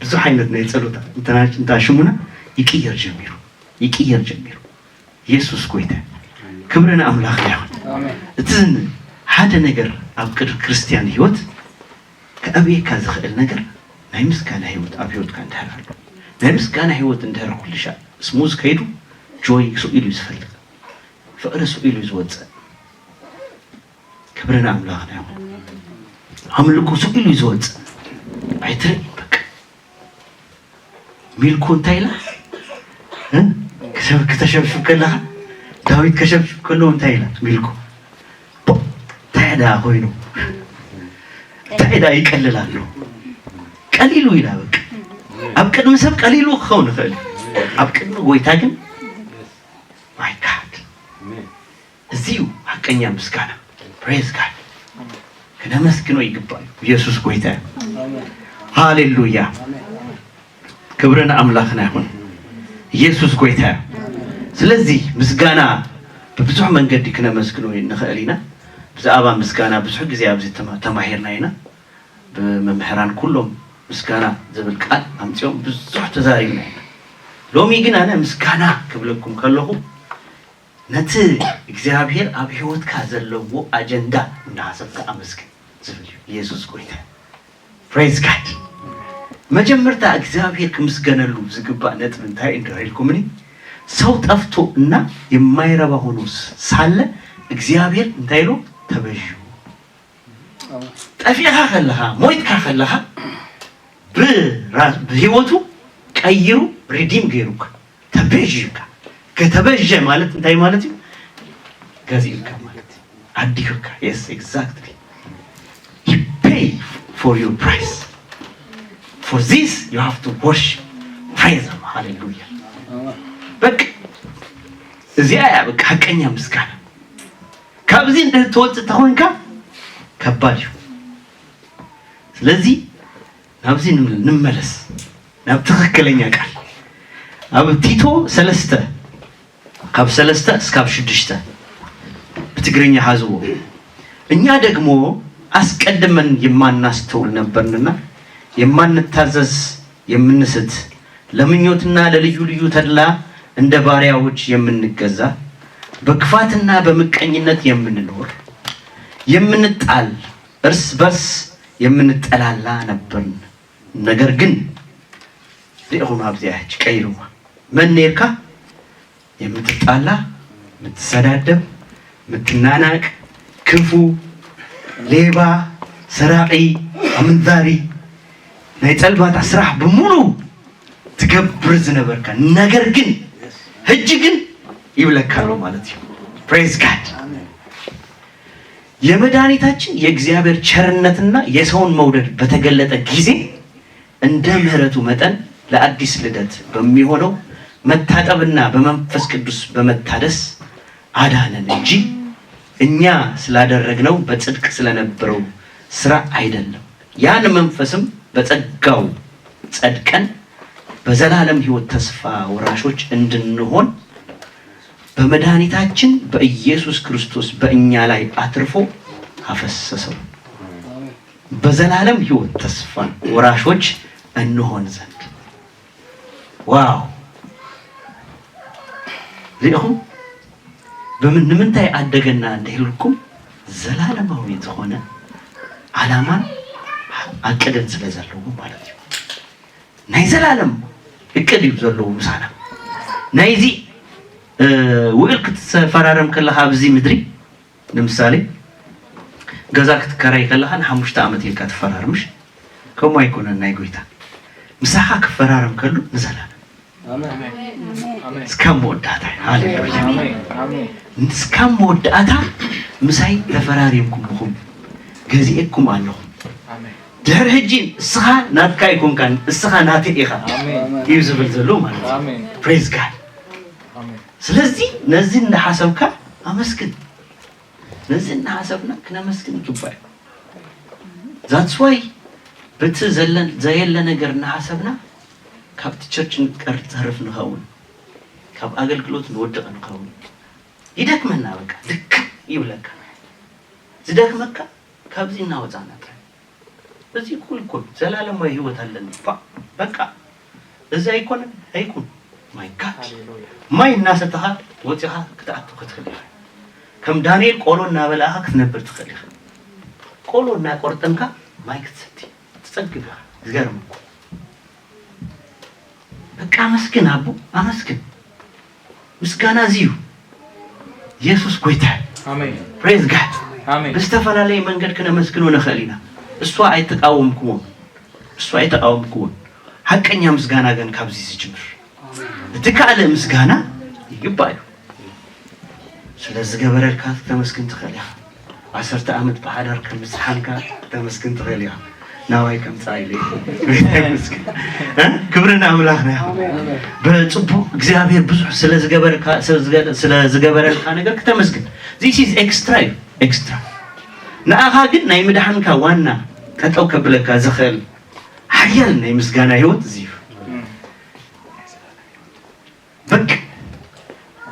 ብዙሕ ዓይነት ናይ ጸሎት እንተና-፣ እንታ ሽሙና ይቅየር ጀሚሩ፣ ይቅየር ጀሚሩ። የሱስ ጎይታ። ክብሪ ንኣምላኽ ይኹን። ኣሜን። እቲ ሓደ ነገር ኣብ ቅድ-፣ ክርስትያን ህይወት ከኣብየካ ዝኽእል ነገር ናይ ምስጋና ህይወት ኣብ ህይወትካ እንድሕር ኣሎ። ናይ ምስጋና ህይወት እንድሕር ኩሉ ሻዕ ስሙዝ ከይዱ ጆይ ስቕ ኢሉ እዩ ዝፈልቕ። ፍቕሪ ስቕ ኢሉ እዩ ዝወጽእ። ክብሪ ንኣምላኽና ይኹን። ኣምልኮ ስቕ ኢሉ እዩ ዝወጽእ። ኣይትርእይን በቃ። ሚልኮ እንታይ ኢላ? እ? ክተ-፣ ክተሸብሽብ ከለኻ፣ ዳዊት ከሸብሽብ ከሎ እንታይ ኢላ? ሚልኮ። ቦ-፣ እንታይ ደኣ ኮይኑ? እንታይ ደኣ ይቀልል ኣሎ? ቀሊሉ ኢላ በቃ። ኣብ ቅድሚ ሰብ ቀሊሉ ክኸውን ይኽእል እዩ። ኣብ ቅድሚ ጎይታ ግን፣ ማይ ጋድ። እዚ እዩ ሓቀኛ ምስጋና። ፕሬዝ ጋድ። ክነመስግኖ ይግባእ እዩ። ኢየሱስ ጎይታ እዩ። ሃሌሉያ። ክብሪ ንኣምላኽና ይኹን። ኢየሱስ ጎይታ እዩ። ስለዚ ምስጋና ብብዙሕ መንገዲ ክነመስግኖ ንኽእል ኢና። ብዛዕባ ምስጋና ብዙሕ ግዜ ኣብዚ ተማ-፣ ተማሂርና ኢና። ብመምህራን ኩሎም ምስጋና ዝብል ቃል ኣምጺኦም ብዙሕ ተዛሪብና ኢና። ሎሚ ግን ኣነ ምስጋና ክብለኩም ከለኹ ነቲ እግዚኣብሔር ኣብ ህይወትካ ዘለዎ ኣጀንዳ እንዳሓሰብካ ኣመስግን ዝብል እዩ። ኢየሱስ ጎይታ። ፕሬዝ ጋድ። መጀመርታ እግዚኣብሔር ክምስገነሉ ዝግባእ ነጥቢ እንታይ እንድሕር ኢልኩምኒ፣ ሰው ጠፍቶ እና የማይረባ ሆኖ ስ-፣ ሳለ እግዚኣብሔር እንታይ ኢሉ? ተበዥዩ። ጠፊእኻ ከለኻ፣ ሞይትካ ከለኻ፣ ብራ-፣ ብህይወቱ ቀይሩ ሪዲም ገይሩካ፣ ተቤዥዩካ። ከተበže ማለት እንታይ ማለት እዩ? ገዚኡካ ማለት እዩ። ኣዲሁካ። Yes, exactly. He pay for your price. For this, you have to worship. Praise him. ሃሌሉያ። በቃ እዚኣ እያ በቃ ሓቀኛ ምስጋና። ካብዚ እንድሕር ትወፅእ ተኾንካ ከባድ እዩ። ስለዚ ናብዚ ንመለስ፣ ናብ ትኽክለኛ ቃል። ኣብ ቲቶ ሰለስተ፣ ካብ ሰለስተ እስካብ ሽዱሽተ ብትግርኛ ሓዝዎ። እኛ ደግሞ አስቀድመን የማናስተውል ነበርንና የማንታዘዝ፣ የምንስት፣ ለምኞትና ለልዩ ልዩ ተድላ እንደ ባሪያዎች የምንገዛ፣ በክፋትና በምቀኝነት የምንኖር፣ የምንጣል፣ እርስ በርስ የምንጠላላ ነበርን። ነገር ግን ሪኢኹም ኣብዚኣ ሕጂ ቀይርዋ። መን ነርካ? የምትጣላ፣ ምትሰዳደብ፣ ምትናናቅ፣ ክፉ፣ ሌባ፣ ሰራቂ፣ ኣምንዛሪ፣ ናይ ጸልማታ ስራሕ ብምሉ ትገብር ዝነበርካ፣ ነገር ግን ሕጂ ግን ይብለካ ኣሎ ማለት እዩ። Praise God። የመድኃኒታችን የእግዚአብሔር ቸርነትና የሰውን መውደድ በተገለጠ ጊዜ እንደ ምሕረቱ መጠን ለአዲስ ልደት በሚሆነው መታጠብና በመንፈስ ቅዱስ በመታደስ አዳነን እንጂ እኛ ስላደረግነው በጽድቅ ስለነበረው ስራ አይደለም። ያን መንፈስም በጸጋው ጸድቀን በዘላለም ሕይወት ተስፋ ወራሾች እንድንሆን በመድኃኒታችን በኢየሱስ ክርስቶስ በእኛ ላይ አትርፎ አፈሰሰው። በዘላለም ሕይወት ተስፋ ወራሾች እንሆን ዘንድ። ዋው! ሪኢኹም? በምን፣ ንምንታይ ኣደገና እንተይልኩም፣ ዘላለማዊ ዝኾነ ዓላማን ኣቅደን ስለ ዘለዎ ማለት እዩ። ናይ ዘላለም እቅድ እዩ ዘለዎ ምሳና። ናይዚ፣ እ፣ ውዕል ክትፈራረም ከለኻ ኣብዚ ምድሪ፣ ንምሳሌ፣ ገዛ ክትከራይ ከለኻ ንሓሙሽተ ዓመት ኢልካ ትፈራርምሽ? ከምኡ ኣይኮነን ናይ ጎይታ። ምሳኻ ክፈራረም ከሉ ንዘላለም። ኣሜን። ኣሜን። እስካብ መወዳእታ። ሃሌሉያ። ኣሜን። ኣሜን። እስካብ መወዳእታ ምሳይ ተፈራሪምኩም ኢኹም። ገዚኤኩም ኣለኹ። ኣሜን። ድሕሪ ሕጂ እስኻ ናትካ ኣይኮንካን፣ እስኻ ናተይ ኢኻ ኣሜን። እዩ ዝብል ዘሎ ማለት እዩ። ኣሜን። Praise God። ኣሜን። ስለዚ ነዚ እንዳሓሰብካ ኣመስግን። ነዚ እናሓሰብና ክነመስግን ይግባእ። That's why በቲ ዘለን-፣ ዘየለ ነገር እናሓሰብና ካብቲ ቸርች ንቀር-፣ ንተርፍ ንኸውን፣ ካብ ኣገልግሎት ንወድቕ ንኸውን። ይደክመና፣ በቃ ድክም ይብለካ። ዝደክመካ ካብዚ እናወፃና ጥራይ። እዚ እኩል እኮ እዩ። ዘላለማዊ ህይወት ኣለኒ። ባ-፣ በቃ እዚ ኣይኮነን፣ ኣይኩን። My God። ሃሌሉያ። ማይ እናሰተኻ ወፂኻ ክትኣቱ ክትኽእል ኢኻ። ከም ዳንኤል ቆሎ እናበላእኻ ክትነብር ትኽእል ኢኻ። ቆሎ እናቆርጠምካ ማይ ክትሰቲ ትፀግብ ኢኻ። ዝገርም እኮ። በቃ ኣመስግን ኣቦ፣ ኣመስግን። ምስጋና እዚ እዩ። ኢየሱስ ጎይታ። ኣሜን። Praise God። ኣሜን። ብዝተፈላለየ መንገድ ክነመስግኖ ንኽእል ኢና። እሱ ኣይተቃወምክዎን፣ እሱ ኣይተቃወምክዎን። ሓቀኛ ምስጋና ግን ካብዚ ዝጅምር። እቲ ካልእ ምስጋና ይግባእ እዩ። ስለ ዝገበረልካ ክተመስግን ትኽእል ኢኻ። ዓሰርተ ዓመት ብሓዳር ከም ዝጸሓንካ ክተመስግን ትኽእል ኢኻ። ናባይ ከምጽኣ ኢለ እየ። እ? ክብሪ ንኣምላኽና ይኹን። ብጽቡቕ እግዚኣብሔር ብዙሕ ስለ ዝገበረልካ፣ ስለ ዝገ-፣ ስለ ዝገበረልካ ነገር ክተመስግን። This is extra እዩ፣ ኤክስትራ። ንኣኻ ግን ናይ ምድሓንካ ዋና ጠጠው ከብለካ ዝኽእል ሓያል ናይ ምስጋና ህይወት እዚ እዩ። በቃ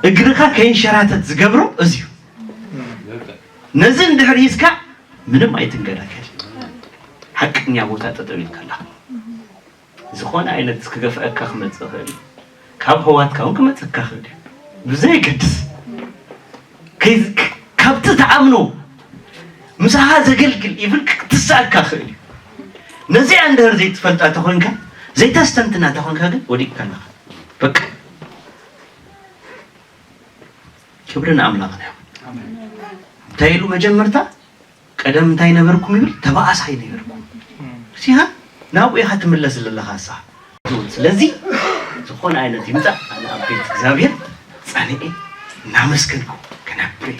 እግርኻ ከይንሸራተት ዝገብሮ እዚ እዩ። ነዚ እንድሕር ሂዝካ ምንም ኣይትንገዳገድ። ሓቀኛ ቦታ ጠጠው ኢልካ ኣለኻ። ዝኾነ ዓይነት ክገፍዐካ ክመጽእ ይኽእል እዩ። ካብ ኣሕዋትካ እውን ክመጽእካ ይኽእል እዩ። ብዘየገድስ ከይ-፣ ክ-፣ ካብቲ ትኣምኖ ምሳኻ ዘገልግል ኢቭን ክትስኣካ ይኽእል እዩ። ነዚኣ እንድሕር ዘይትፈልጣ ተኾንካ፣ ዘይተስተንትና ተኾንካ ግን ወዲቕካ ኣለኻ። በቃ ክብሪ ንኣምላኽና ይኹን። ኣሜን። እንታይ ኢሉ መጀመርታ? ቀደም እንታይ ነበርኩም ይብል? ተባኣሳይ ነበርኩም። እም። ሲሃ ናብኡ ኢኻ ትምለስ ዘለኻ እሳ። ስለዚ ዝኾነ ዓይነት ይምጻእ፣ ኣነ ኣብ ቤት እግዚኣብሔር ጸኒኤ እናመስገንኩ ክነብር እየ።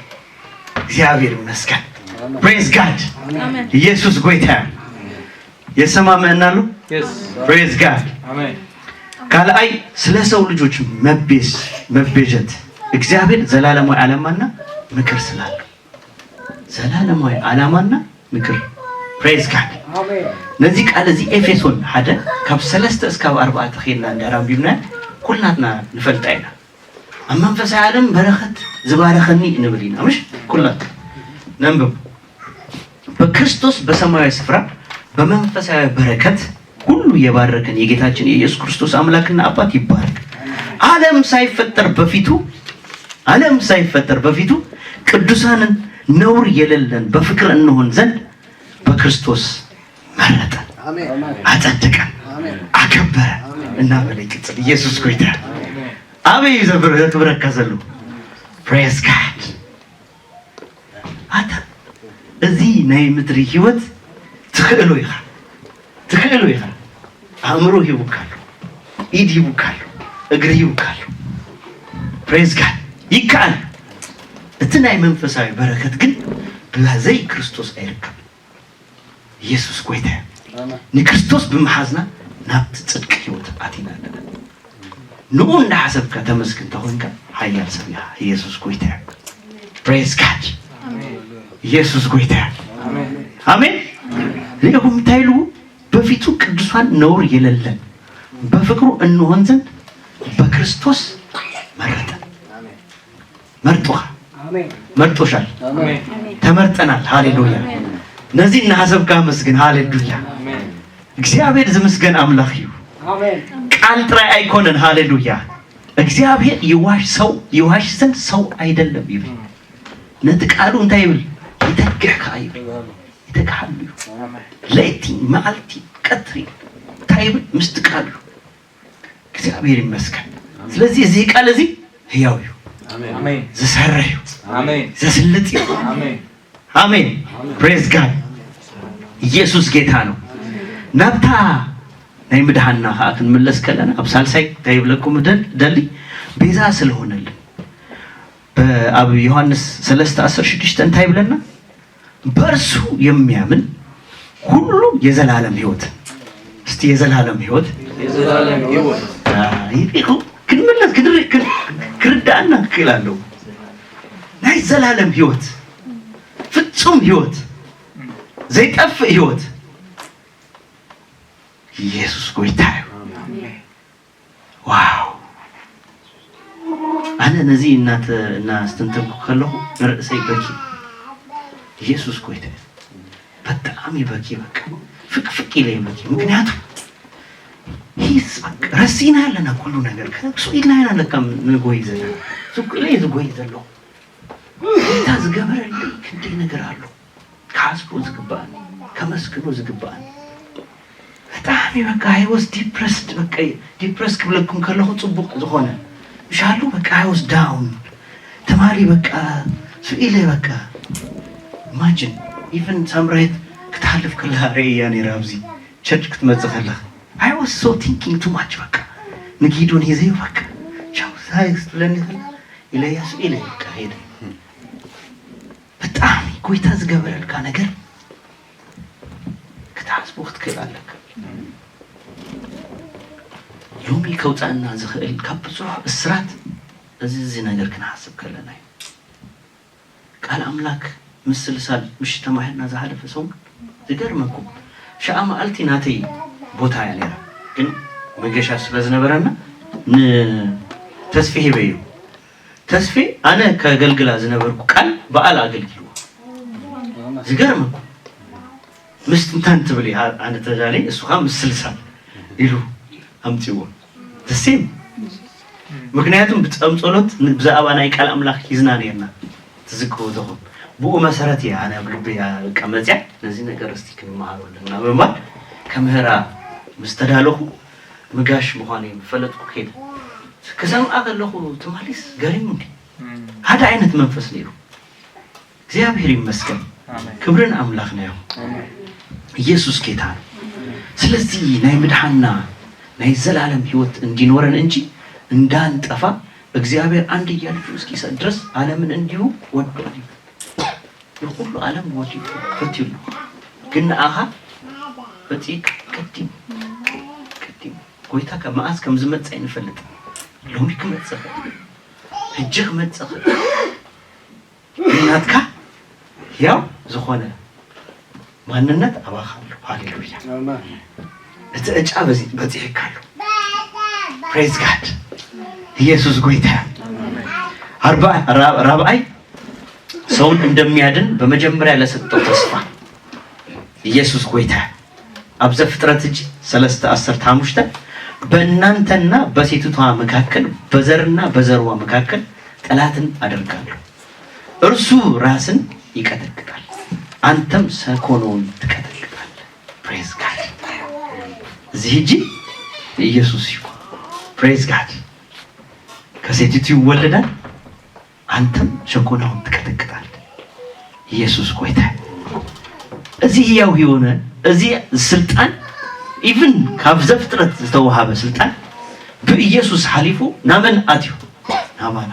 እግዚኣብሔር ይመስገን። ኣሜን። Praise God። ኣሜን። ኢየሱስ ጎይታ እዩ። የሰማምዕና ኣሎ? የስ። Praise God። ኣሜን። ካልኣይ፣ ስለ ሰው ልጆች መቤዝ መቤጀት እግዚአብሔር ዘላለማዊ ዓላማና ምክር ስላለው፣ ዘላለማዊ ዓላማና ምክር። Praise God። ነዚ ቃል እዚ ኤፌሶን ሓደ ካብ ሰለስተ እስካብ ኣርባዕተ ኬድና እንድሕር ኣንቢብና ኩልናትና ንፈልጣ ኢና። ኣብ መንፈሳዊ ዓለም በረኸት ዝባረኸኒ ንብል ኢና፣ ምሽ? ኩላትና ነንብብ። በክርስቶስ በሰማያዊ ስፍራ በመንፈሳዊ በረከት ሁሉ የባረከን የጌታችን የኢየሱስ ክርስቶስ አምላክና አባት ይባረክ። ዓለም ሳይፈጠር በፊቱ ዓለም ሳይፈጠር በፊቱ ቅዱሳንን ነውር የሌለን በፍቅር እንሆን ዘንድ በክርስቶስ መረጠን፣ አጸደቀን፣ አከበረ እና በላይ ቅጽል ኢየሱስ ጎይታ። አበይ ዘብር ክብረካ ዘሎ። Praise God። ኣታ እዚ ናይ ምድሪ ህይወት ትኽእሎ ኢኻ፣ ትኽእሎ ኢኻ። ኣእምሮ ሂቡካ ኣሎ፣ ኢድ ሂቡካ ኣሎ፣ እግሪ ሂቡካ ኣሎ። Praise God። ይከኣል። እቲ ናይ መንፈሳዊ በረከት ግን ብዘይ ክርስቶስ ኣይርከብን። ኢየሱስ ጎይታ እዩ። ንክርስቶስ ብምሓዝና ናብቲ ጽድቂ ህይወት ኣቲና ኣለና። ንኡ እንዳሓሰብካ ተመስግን ተኾንካ ሓያል ሰብ ኢኻ። ኢየሱስ ጎይታ እዩ። Praise God። ኢየሱስ ጎይታ እዩ። ኣሜን። ሪእኹም እንታይ ኢሉ? በፊቱ ቅዱሳን ነውር የለለን በፍቅሩ እንሆን ዘንድ በክርስቶስ መረጠን። መርጦኻ፣ መርጦሻል፣ ተመርጠናል። ሃሌሉያ። ነዚ እናሓሰብካ መስግን። ሃሌሉያ። እግዚኣብሔር ዝምስገን ኣምላኽ እዩ። ቃል ጥራይ ኣይኮነን። ሃሌሉያ። እግዚአብሔር ይዋሽ ሰው ይዋሽ ዘንድ ሰው አይደለም ይብል። ነቲ ቃሉ እንታይ ይብል? ይተግሕ ከኣ ይብል። ይተግሓሉ እዩ። ለይቲ መዓልቲ ቀትሪ እንታይ ይብል? ምስቲ ቃሉ እግዚኣብሔር ይመስገን። ስለዚ እዚ ቃል እዚ ህያው እዩ፣ ዝሰርሕ እዩ፣ ዘስልጥ እዩ። ኣሜን። Praise God። ኢየሱስ ጌታ ነው። ናብታ ናይ ምድሃና ከዓ ክንምለስ ከለና ኣብ ሳልሳይ እንታይ ይብለኩም ደል- ደሊ ቤዛ ስለሆነልን በ- ኣብ ዮሐንስ ሰለስተ ዓሰርተ ሽዱሽተ እንታይ ይብለና? በእርሱ የሚያምን ሁሉ የዘላለም ህይወት። እስቲ የዘላለም ህይወት። የዘላለም ህይወት። ይኹ ክንምለስ ክንሪ- ክን- ክርዳእና ክክእል ኣለዎ። ናይ ዘላለም ህይወት፣ ፍጹም ህይወት፣ ዘይጠፍእ ህይወት። ኢየሱስ ጎይታ እዩ። ዋው። ኣነ ነዚ እናተ- እናስተንተንኩ ከለኹ ንርእሰይ በኪ። ኢየሱስ ጎይታ እዩ። በጣም ይበኪ። በቃ ፍቅፍቅ ኢለ ይበኪ። ምክንያቱ ሂስ በቃ ረሲና ኣለና ኩሉ ነገር። ከሱ ኢልና ኢና ለካ ንጎይ ዘለና። ሱቅ ኢለ ዝጎይ ዘለኹ። ጌታ ዝገበረልይ ክንደይ ነገር ኣሎ። ክሓስቦ ዝግባእኒ፣ ከመስግኖ ዝግባእኒ። ብጣዕሚ በቃ I was depressed። በቃ ዲፕረስ ክብለኩም ከለኹ ጽቡቕ ዝኾነ ምሻሉ በቃ I was down። ትማሊ በቃ ስኢለ በቃ imagine even ሳምራዊት ክትሓልፍ ከላ ርእያ ነይራ ኣብዚ ቸርች ክትመጽእ ከለኻ I was so thinking too much። በቃ ንጊዶን ሂዘዮ በቃ ቻው ሳይ ክትብለኒ ከላ ኢለያ ስኢለ በቃ ሄደ። ብጣዕሚ ጎይታ ዝገበረልካ ነገር ክትሓስቦ ክትክእል ኣለካ። ሎሚ ከውፃእና ዝኽእል ካብ ብዙሕ እስራት እዚ እዚ ነገር ክንሓስብ ከለና እዩ። ቃል ኣምላክ ምስልሳል ምሽ ተማሂርና ዝሓለፈ ሰሙን ዝገርመኩም ሸዓ መዓልቲ ናተይ ቦታ እያ ነይራ፣ ግን መገሻ ስለ ዝነበረና ንተስፊ ሂበዮ። ተስፌ ኣነ ከገልግላ ዝነበርኩ ቃል በዓል ኣገልግልዎ። ዝገርመኩም ምስቲ እንታይ ትብል እያ ኣነ ተዛለይ እሱ ከዓ ምስልሳል ኢሉ ኣምፅዎ። ተሴም ምክንያቱም ብፀም ጸሎት ብዛዕባ ናይ ቃል ኣምላኽ ሒዝና ነርና። ትዝክሩ ተኹም ብኡ መሰረት እያ ኣነ ኣብ ልበይ በቃ መፅያ ነዚ ነገር እስቲ ክንመሃሮ ኣለና ብምባል ከምህራ ምስ ተዳለኹ ምጋሽ ምዃነይ ፈለጥኩ። ከይደ ክሰምዓ ከለኹ ትማሊስ ገሪሙኒ። ሓደ ዓይነት መንፈስ ነይሩ። እግዚኣብሔር ይመስገን። ክብርን ኣምላኽና ይኹን። ኢየሱስ ጌታ ነው። ስለዚ ናይ ምድሓንና ናይ ዘላለም ህይወት እንዲኖረን እንጂ እንዳንጠፋ እግዚኣብሔር አንድያ ልጁ እስኪሰጥ ድረስ ዓለምን እንዲሁ ወዶ ንኹሉ ዓለም ወዲዱ ፈትዩሉ ግን ንኣኻ ፈጺቅ ቅዲም ቅዲም ጎይታ ከ መኣስ ከም ዝመጽእ ኣይንፈልጥን። ሎሚ ክመጽእ ይኽእል፣ ሕጂ ክመጽእ ይኽእል። ግን ናትካ ሕያው ዝኾነ ማንነት ኣባኻ ኣሎ። ሃሌሉያ። እቲ ዕጫ በዚ በጺሕካ ኣሎ። ፕሬዝ ጋድ። ኢየሱስ ጎይታ። ኣርባ ራ- ራብዓይ ሰውን እንደሚያድን በመጀመሪያ ለሰጠው ተስፋ ኢየሱስ ጎይታ። ኣብ ዘፍጥረት እጂ ሰለስተ ዓሰርተ ሓሙሽተ በእናንተና በሴቲቷ መካከል በዘርና በዘርዋ መካከል ጠላትን አደርጋለሁ፣ እርሱ ራስን ይቀጠቅጣል፣ አንተም ሰኮኖውን ትቀጠቅጣለህ። ፕሬዝ ጋድ። እዚ ህጂ ኢየሱስ እዩ። ፕሬዝ ጋድ። ከሴቲቱ ይወለዳል፣ አንተም ሸኮናውን ትቀጠቅጣለህ። ኢየሱስ ጎይታ። እዚ ህያው የሆነ እዚ ስልጣን ኢቭን ካብ ዘፍጥረት ዝተወሃበ ስልጣን ብኢየሱስ ሓሊፉ ናመን ኣትዩ? ናባና።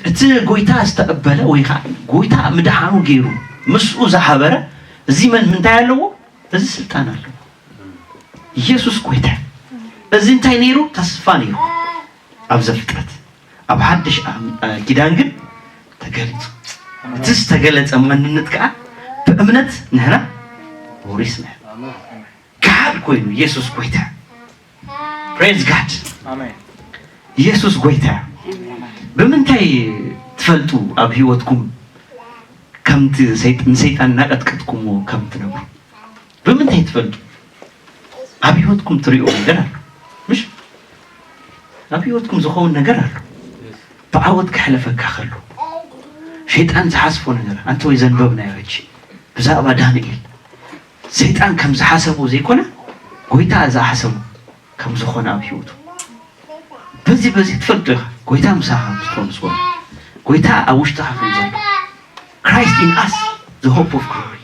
እቲ ጎይታ ዝተቐበለ ወይ ከዓ ጎይታ ምድሓኑ ገይሩ ምስኡ ዝሓበረ እዚ መን ምንታይ ኣለዎ? እዚ ስልጣን ኣለዎ። ኢየሱስ ጎይታ። እዚ እንታይ ነይሩ? ተስፋ ነይሩ። ኣብ ዘፍጥረት ኣብ ሓድሽ ኣም- ኣ- ኪዳን ግን ተገሊጹ። እቲ ዝተገለጸ ማንነት ከዓ ብእምነት ንሕና ወሪስና። ገሓድ ኮይኑ ኢየሱስ ጎይታ። ፕሬዝ ጋድ። ኣሜን። ኢየሱስ ጎይታ። ብምንታይ ትፈልጡ ኣብ ህይወትኩም ከምቲ ሰይጥ- ንሰይጣን እናቀጥቀጥኩምዎ ከም ትነብሩ ብምንታይ ትፈልጡ? ኣብ ህይወትኩም ትሪኦ ነገር ኣሎ ምሽ? ኣብ ህይወትኩም ዝኸውን ነገር ኣሎ። ብዓወት ክሕለፈካ ከሎ ሸይጣን ዝሓስቦ ነገር ኣንተ ወይ ዘንበብናዮ ሕጂ ብዛዕባ ዳንኤል ሰይጣን ከም ዝሓሰቦ ዘይኮነ ጎይታ ዝሓሰቦ ከም ዝኾነ ኣብ ህይወቱ በዚ በዚ ትፈልጡ ኢኻ። ጎይታ ምሳኻ ምስ ኮነ ምስ ኮነ ጎይታ ኣብ ውሽጥኻ ከም ዘሎ Christ in us the hope of glory.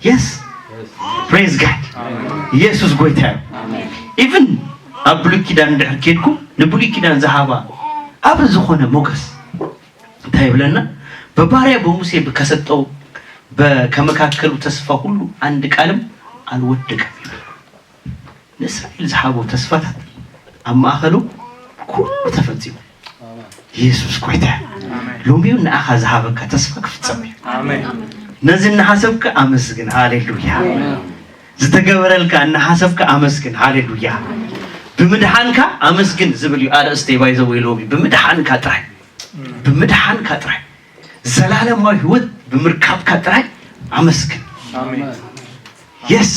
Yes, praise God. ኢየሱስ ጎይታ እዩ። ኢቭን ኣብ ብሉይ ኪዳን እንድሕር ኬድኩም ንብሉይ ኪዳን ዝሃባ ኣብ ዝኾነ ሞገስ እንታይ ይብለና? በባሪያ በሙሴ ከሰጠው ከመካከሉ ተስፋ ሁሉ አንድ ቃልም አልወደቀም ይላል። ንእስራኤል ዝሃቦ ተስፋታት ኣብ ማእኸሉ ኩሉ ተፈጺሙ። ኢየሱስ ጎይታ። ሎሚ እውን ንኣኻ ዝሃበካ ተስፋ ክፍጸም እዩ። ኣሜን። ነዚ እናሓሰብካ ኣመስግን። ሃሌሉያ። ዝተገበረልካ እናሓሰብካ ኣመስግን። ሃሌሉያ። ብምድሓንካ ኣመስግን ዝብል እዩ ኣርእስተይ። ባይዘወይ ሎሚ ብምድሓንካ ጥራይ፣ ብምድሓንካ ጥራይ፣ ዘላለማዊ ህይወት ብምርካብካ ጥራይ ኣመስግን። ኣሜን። የስ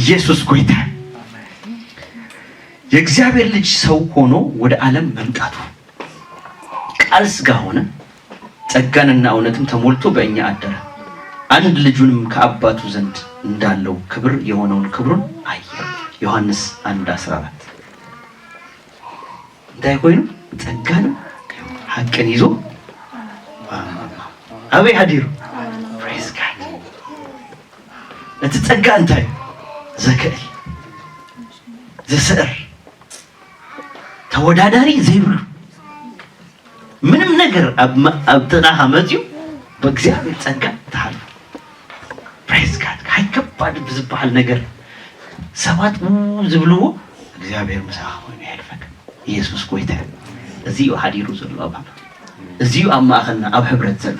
ኢየሱስ ጎይታ። የእግዚአብሔር ልጅ ሰው ሆኖ ወደ ዓለም መምጣቱ ቃል ስጋ ሆነ፣ ጸጋንና እውነትም ተሞልቶ በእኛ አደረ። አንድ ልጁንም ከአባቱ ዘንድ እንዳለው ክብር የሆነውን ክብሩን አየ። ዮሐንስ አንድ አስራ አራት። እንታይ ኮይኑ? ጸጋን ሓቅን ይዞ ኣበይ ሓዲሩ? ፕሬዝ ጋድ። እቲ ጸጋ እንታይ? ዘክእል፣ ዝስዕር፣ ተወዳዳሪ ዘይብሉ፣ ምንም ነገር ኣብ መ- ኣብ ጥቓኻ መፅዩ ብእግዚኣብሔር ጸጋ ትሓልፎ። ፕሬዝ ጋድ። ካይ ከባድ ብዝበሃል ነገር ሰባት ው ዝብልዎ እግዚኣብሔር ምሳኻ ኮይኑ የሕልፈካ። ኢየሱስ ጎይታ እዩ። እዚ እዩ ሓዲሩ ዘሎ ኣባና። እዚ እዩ ኣብ ማእኸልና ኣብ ሕብረት ዘሎ።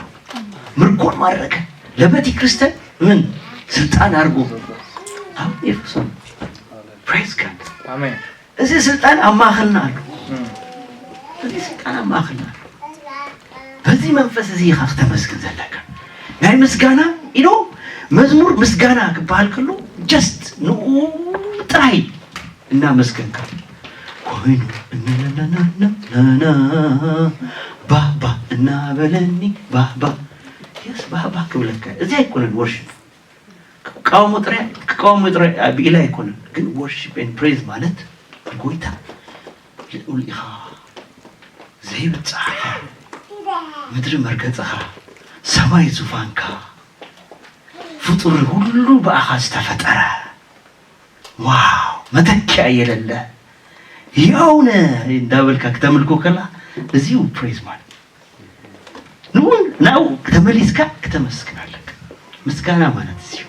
ምርኮን ማረከ ለበቲ ክርስቲያን ምን ስልጣን አድርጎ ኣብ ኤፌሶን። ፕሬዝ ጋድ። ኣሜን። እዚ ስልጣን ኣብ ማእኸልና ኣሎ። እዚ ስልጣን ኣብ ማእኸልና ኣሎ። በዚ መንፈስ እዚ ኢኻ ክተመስግን ዘለካ። ናይ ምስጋና ኢሉ መዝሙር ምስጋና ክበሃል ከሎ ጀስት ንኡ ጥራይ እናመስገንካ ኮይኑ እናናናናናና ባባ እናበለኒ ባባ የስ ባባ ክብለካ እዚ ኣይኮነን ወርሽፕ ክቃወሞ ጥራይ ክቃወሞ ጥራይ ብኢላ ኣይኮነን ግን ወርሽፕ ኤንድ ፕሬዝ ማለት ንጎይታ ልዑል ኢኻ ዘይብጻሕካ ምድሪ መርገጽኻ ሰማይ ዙፋንካ ፍጡር ሁሉ ብኣኻ ዝተፈጠረ ዋው መተኪያ የለለ ያውነ እንዳበልካ ክተምልኮ ከላ እዚው ፕሬዝ ማለት ንውን ናው ተመሊስካ ክተመስግን ኣለካ ምስጋና ማለት እዚዩ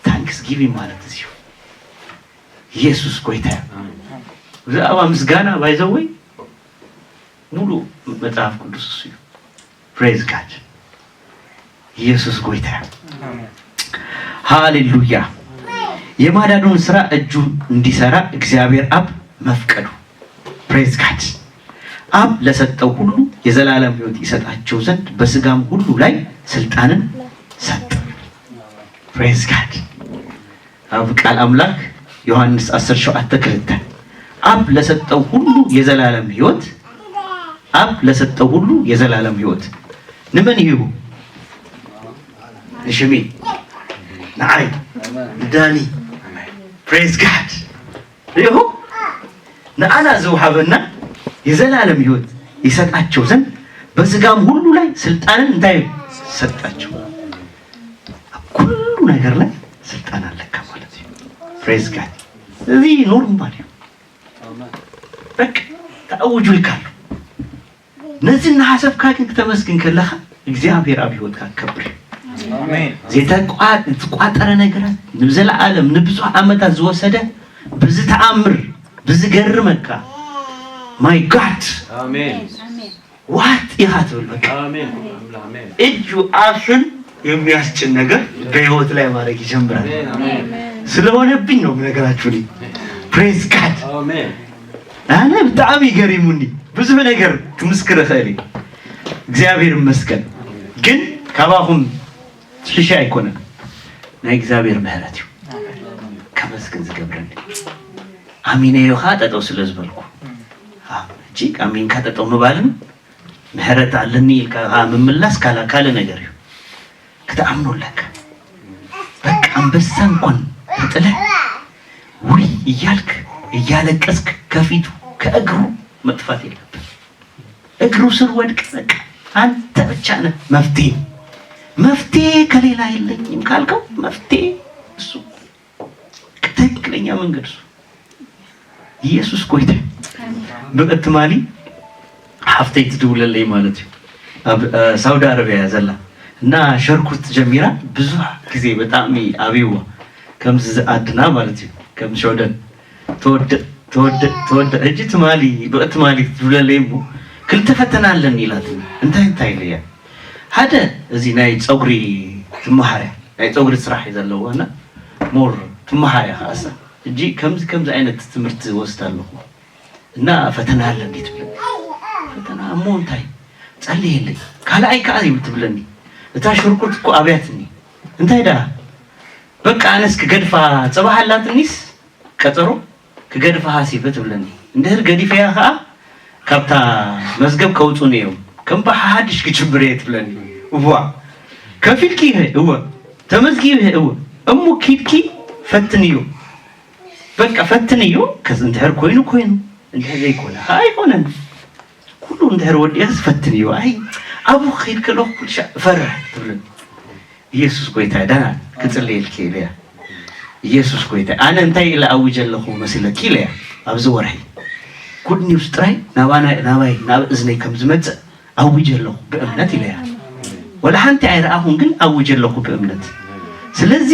ታንክስ ጊቪንግ ማለት እዚዩ ኢየሱስ ጎይታ እዩ። ብዛዕባ ምስጋና ባይዘወይ ሙሉ መጽሓፍ ቅዱስ እሱ እዩ። Praise God። ኢየሱስ ጎይታ እዩ። ሃሌሉያ። የማዳኑን ስራ እጁ እንዲሰራ እግዚአብሔር አብ መፍቀዱ። Praise God። አብ ለሰጠው ሁሉ የዘላለም ህይወት ይሰጣቸው ዘንድ በስጋም ሁሉ ላይ ስልጣንን ሰጠ። Praise God። ኣብ ቃል ኣምላክ ዮሃንስ ዓሰርተ ሸውዓተ ክልተ፣ ኣብ ለሰጠው ሁሉ የዘላለም ህይወት፣ ኣብ ለሰጠው ሁሉ የዘላለም ህይወት። ንመን ይህቡ? ንሽሚ፣ ንዓይ፣ ንዳኒ። Praise God። ሪኢኹም? ንኣና ዝውሃበና የዘላለም ህይወት ይሰጣቸው ዘንድ በስጋም ሁሉ ላይ ስልጣንን እንታይ ሰጣቸው? ኣብ ኩሉ ነገር ላይ ስልጣን ኣለካ ማለት እዩ። Praise God። እዚ ኖርማል እዩ። በቃ ተኣውጁልካ ኣሎ። ነዚ እናሓሰብካ ግን ክተመስግን ከለኻ እግዚኣብሔር ኣብ ህይወትካ ክከብር እዩ። ኣሜን። ዘይተቋ- ዝተቋጠረ ነገራት ንዘለዓለም ንብዙሕ ዓመታት ዝወሰደ ብዝተኣምር ብዝገርመካ my God ኣሜን። what ኢኻ ትብል በቃ ኣሜን። ኣሜን። እጁ አፍን የሚያስጭን ነገር በህይወት ላይ ማድረግ ይጀምራል። ስለሆነብኝ ነው የምነግራችሁ። እኔ Praise God። ኣሜን። ኣነ ብጣዕሚ ገሪሙኒ ብዙሕ ነገር ክምስክር እኽእል እየ። እግዚኣብሔር ይመስገን። ግን ካባኹም ትሕሸ ኣይኮነን፣ ናይ እግዚኣብሔር ምህረት እዩ ከመስግን ዝገብረኒ። ኣሚነዮ ኸዓ ጠጠው ስለ ዝበልኩ። ኣዎ፣ ሕጂ ኣሚንካ ጠጠው ምባልን ምህረት ኣለኒ ኢልካ ከዓ ምምላስ ካላ ካልእ ነገር እዩ። ክትኣምኖ ኣለካ። በቃ ኣንበሳ እንኳን ተጥለ ውይ እያልክ እያለቀስክ ከፊቱ ከእግሩ መጥፋት የለብን። እግሩ ስር ወድቅ በቃ አንተ ብቻ ነህ መፍትሄ። መፍትሄ ከሌላ የለኝም ካልከው መፍትሄ እሱ ትክክለኛ መንገድ እሱ ኢየሱስ ጎይታ። ብቅትማሊ ሓፍተይ ትድውለለይ ማለት እዩ ኣብ ሳውዲ ኣረቢያ ዘላ እና ሸርኩት ጀሚራ ብዙሕ ግዜ በጣዕሚ ኣብይዋ ከምዚ ዝኣድና ማለት እዩ ከም ሸወደን ተወድእ ተወድእ ተወድእ ሕጂ ትማሊ ብቅትማሊ ትድውለለይ እሞ ክልተ ፈተና ኣለኒ ኢላትኒ እንታይ እንታይ ኢለያ ሓደ እዚ ናይ ፀጉሪ ትመሃርያ ናይ ፀጉሪ ስራሕ እዩ ዘለዎ እና more ትመሃርያ ከኣሳ ሕጂ ከምዚ ከምዚ ዓይነት ትምህርቲ ወስድ ኣለኹ እና ፈተና ኣለ እንዴት ብለ ፈተና እሞ እንታይ ጸልየለይ ካልኣይ ከዓ ይብል ትብለኒ እታ ሽርኩት እኮ ኣብያትኒ እንታይ ደኣ በቃ ኣነስ ክገድፋ ጽባሕ ኣላትኒስ ቀጸሮ ክገድፋ ሃሲበ ትብለኒ እንድህር ገዲፈያ ከዓ ካብታ መዝገብ ከውጹኒ እዮም ከም ብሓድሽ ክጅምር እየ ትብለኒ እዋ ከፊልኪ ይሀ እወ ተመዝጊቡ ይሀ እወ እሞ ኪድኪ ፈትንዮ በቃ ፈትንዮ ከዚ እንድሕር ኮይኑ ኮይኑ እንድሕር ዘይኮነ ከዓ ኣይኮነን ኩሉ እንድሕር ወዲእስ ፈትንዮ ኣይ ኣብኡ ክኸይድ ከለኹ ኩሉ ሻዕ እፈርሕ ትብለኒ ኢየሱስ ጎይታ ዳና ክጽልየልኪ ኢለያ ኢየሱስ ጎይታ ኣነ እንታይ ኢለ ኣውጀ ኣለኹ መሲለኪ ኢለያ ኣብዚ ወርሒ good news ጥራይ ናባና ናባይ ናብ እዝነይ ከም ዝመጽእ ኣውጀ ኣለኹ ብእምነት ኢለያ ወላ ሓንቲ ኣይረኣኹን ግን ኣውጀ ኣለኹ ብእምነት ስለዚ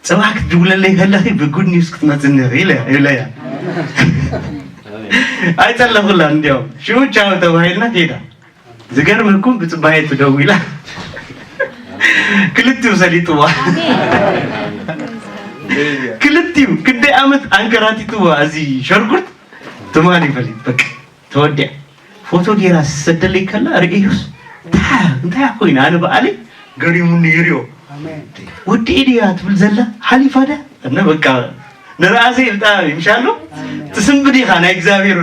ጽባሕ ክትድውለለይ ከለኺ ብ good news ክትመጽኒ ኢኺ ኢለያ ኢለያ ኣይጸለኹላ እንዲያውም ሽዑ ቻው ተባሂልና ከይዳ ዝገርመኩም ብጽባየቱ ደዊላ ክልቲኡ ሰሊጥዋ ክልቲኡ ክንደይ ዓመት ኣንከራቲትዋ እዚ ሸርጉድ ትማሊ ፈሊጥ በቃ ተወዲያ ፎቶ ጌራ ሰደለይ ከላ ርእዩስ እንታይ ኮይና ኣነ በኣለይ ገሪሙኒ ይርዮ ወዲ ኢድያ ትብል ዘላ ሓሊፋ ዳ እነ በቃ ንርኣሰይ ብጣዕሚ ምሻሎ ትስንብድ ኢኻ ናይ እግዚኣብሔር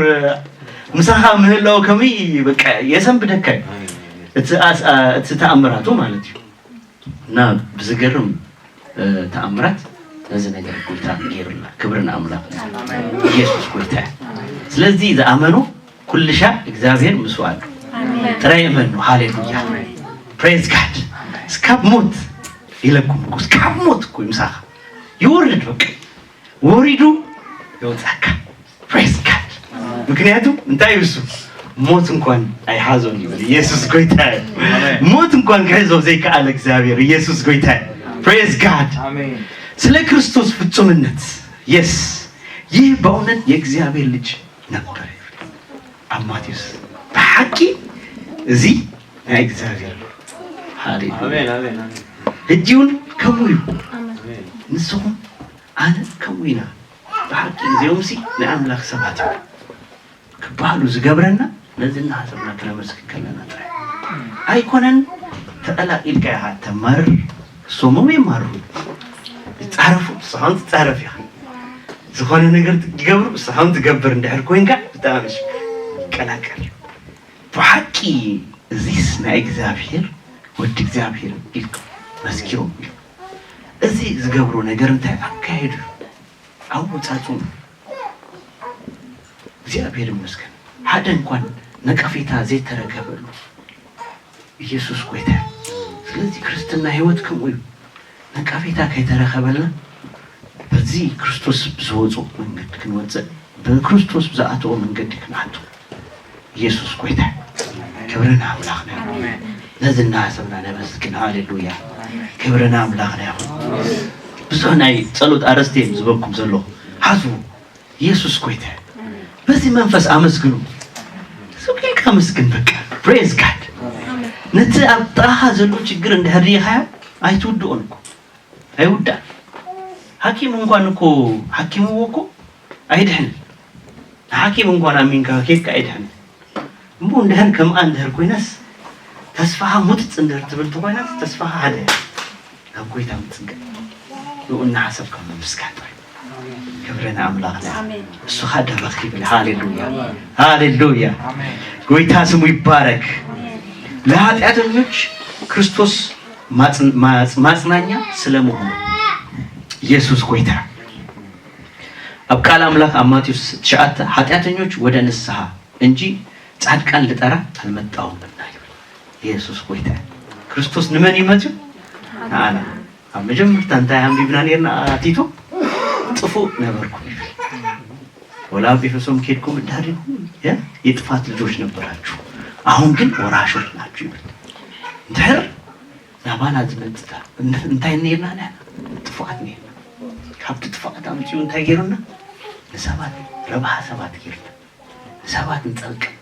ምሳኻ ምህላው ከመይ በቃ የሰንብደካ እዩ እቲ ተኣምራቱ ማለት እዩ እና ብዝገርም ተኣምራት ነዚ ነገር ጎይታ ገይሩልና ክብሪ ንኣምላኽ ኢየሱስ ጎይታ ስለዚ ዝኣመኑ ኩልሻ እግዚኣብሔር ምስኡ ኣሎ ጥራይ እመኑ ሃሌሉያ praise God እስካብ ሞት ኢለኩም እኮ እስካብ ሞት እኮ ምሳኻ ይወርድ በቃ ወሪዱ የውፃካ praise God ምክንያቱ እንታይ እዩ እሱ ሞት እንኳን ኣይሓዞን ይብል ኢየሱስ ጎይታ ሞት እንኳን ክሕዞ ዘይከኣለ እግዚኣብሔር ኢየሱስ ጎይታ praise God ስለ ክርስቶስ ፍጹምነት yes ይህ በእውነት የእግዚአብሔር ልጅ ነበር። ኣብ ማቴዎስ ብሓቂ እዚ ናይ እግዚኣብሔር። ሃሌሉያ። ኣሜን ኣሜን ኣሜን። ሕጂ እውን ከምኡ እዩ። ንስኹም ኣነ ከምኡ ኢና። ብሓቂ እዚኦም ሲ ናይ ኣምላኽ ሰባት እዮም ክበሃሉ ዝገብረና ነዚ እናሃሰብና ክነመስግን ከለና ጥራይ ኣይኮነን። ተቐላቂልካ ኢኻ ተማርር። እሶም እውን የማርሩ ይጻረፉ። ንስኻ እውን ትጻረፍ ኢኻ። ዝኾነ ነገር ትገብሩ ንስኻ እውን ትገብር እንድሕር ኮይንካ ብጣዕሚ ይቀላቀል። ብሓቂ እዚስ ናይ እግዚኣብሔር ወዲ እግዚኣብሔር ኢልኩም መስኪሮም ኢሉ እዚ ዝገብሮ ነገር እንታይ ኣካየዱ ኣወጻጽኡ እግዚኣብሔር ይመስገን ሓደ እንኳን ነቀፌታ ዘይተረከበሉ ኢየሱስ ጎይታ። ስለዚህ ክርስትና ህይወት ከምኡ እዩ። ነቀፌታ ከይተረከበልና በዚ ክርስቶስ ብዝወጾ መንገዲ ክንወጽእ ብክርስቶስ ብዝኣተዎ መንገዲ ክንኣቱ ኢየሱስ ጎይታ። ክብርን ኣምላኽና ነዚ እናሃሰብና ነመስግን። ሃሌሉያ። ክብርን ኣምላኽና ይኹን። ብዙሕ ናይ ጸሎት ኣረስተ እዮም ዝበኩም ዘለኹ። ሓስቡ ኢየሱስ ጎይታ። በዚ መንፈስ ኣመስግኑ። ስብከካ ኣመስግን በቃ። Praise God። ነቲ ኣብ ጥቓኻ ዘሎ ችግር እንድሕር ርኢኻዮ ኣይትውድኦን እኮ ኣይውዳእ። ሓኪም እንኳን እኮ ሓኪምዎ እኮ ኣይድሕን። ንሓኪም እንኳን ኣሚንካ ኬድካ ኣይድሕን። እሞ እንድሕር ከምኣ እንድሕር ኮይናስ ተስፋኻ ሙጥጥ እንድሕር ትብል ተኮይናስ ተስፋኻ ሓደ ናብ ጎይታ ምጽጋዕ ንኡ እናሓሰብካ ምምስጋን ጥራይ። ክብሪ ንኣምላኽና። እሱ ኻደረኽ ይብል። ሃሌሉያ ሃሌሉያ። ጎይታ ስሙ ይባረክ። ለኃጢአተኞች ክርስቶስ ማጽናኛ ስለመሆኑ ኢየሱስ ጎይታ ኣብ ቃል ኣምላኽ ኣብ ማቴዎስ ትሽዓተ ኃጢአተኞች ወደ ንስሐ እንጂ ጻድቃን ልጠራ አልመጣሁምና ይብል። ኢየሱስ ጎይታ። ክርስቶስ ንመን እዩ መጺኡ? ንዓና። ኣብ መጀመርታ እንታይ ኣንቢብና ነርና? ቲቶ ጥፉእ ነበርኩም ይብል። ወላ ኣብ ኤፌሶን ኬድኩም እንዳሪኩም የጥፋት ልጆች ነበራችሁ፣ አሁን ግን ወራሾች ናችሁ ይብል። እንድሕር ናባና ዝመጽእ እንታይ ነርና? ንሕና ጥፉኣት ነርና። ካብቲ ጥፉኣት ኣምጺኡ እንታይ ገይሩና? ንሰባት ረብሓ ሰባት ገይሩና። ሰባት ንጸልቅም።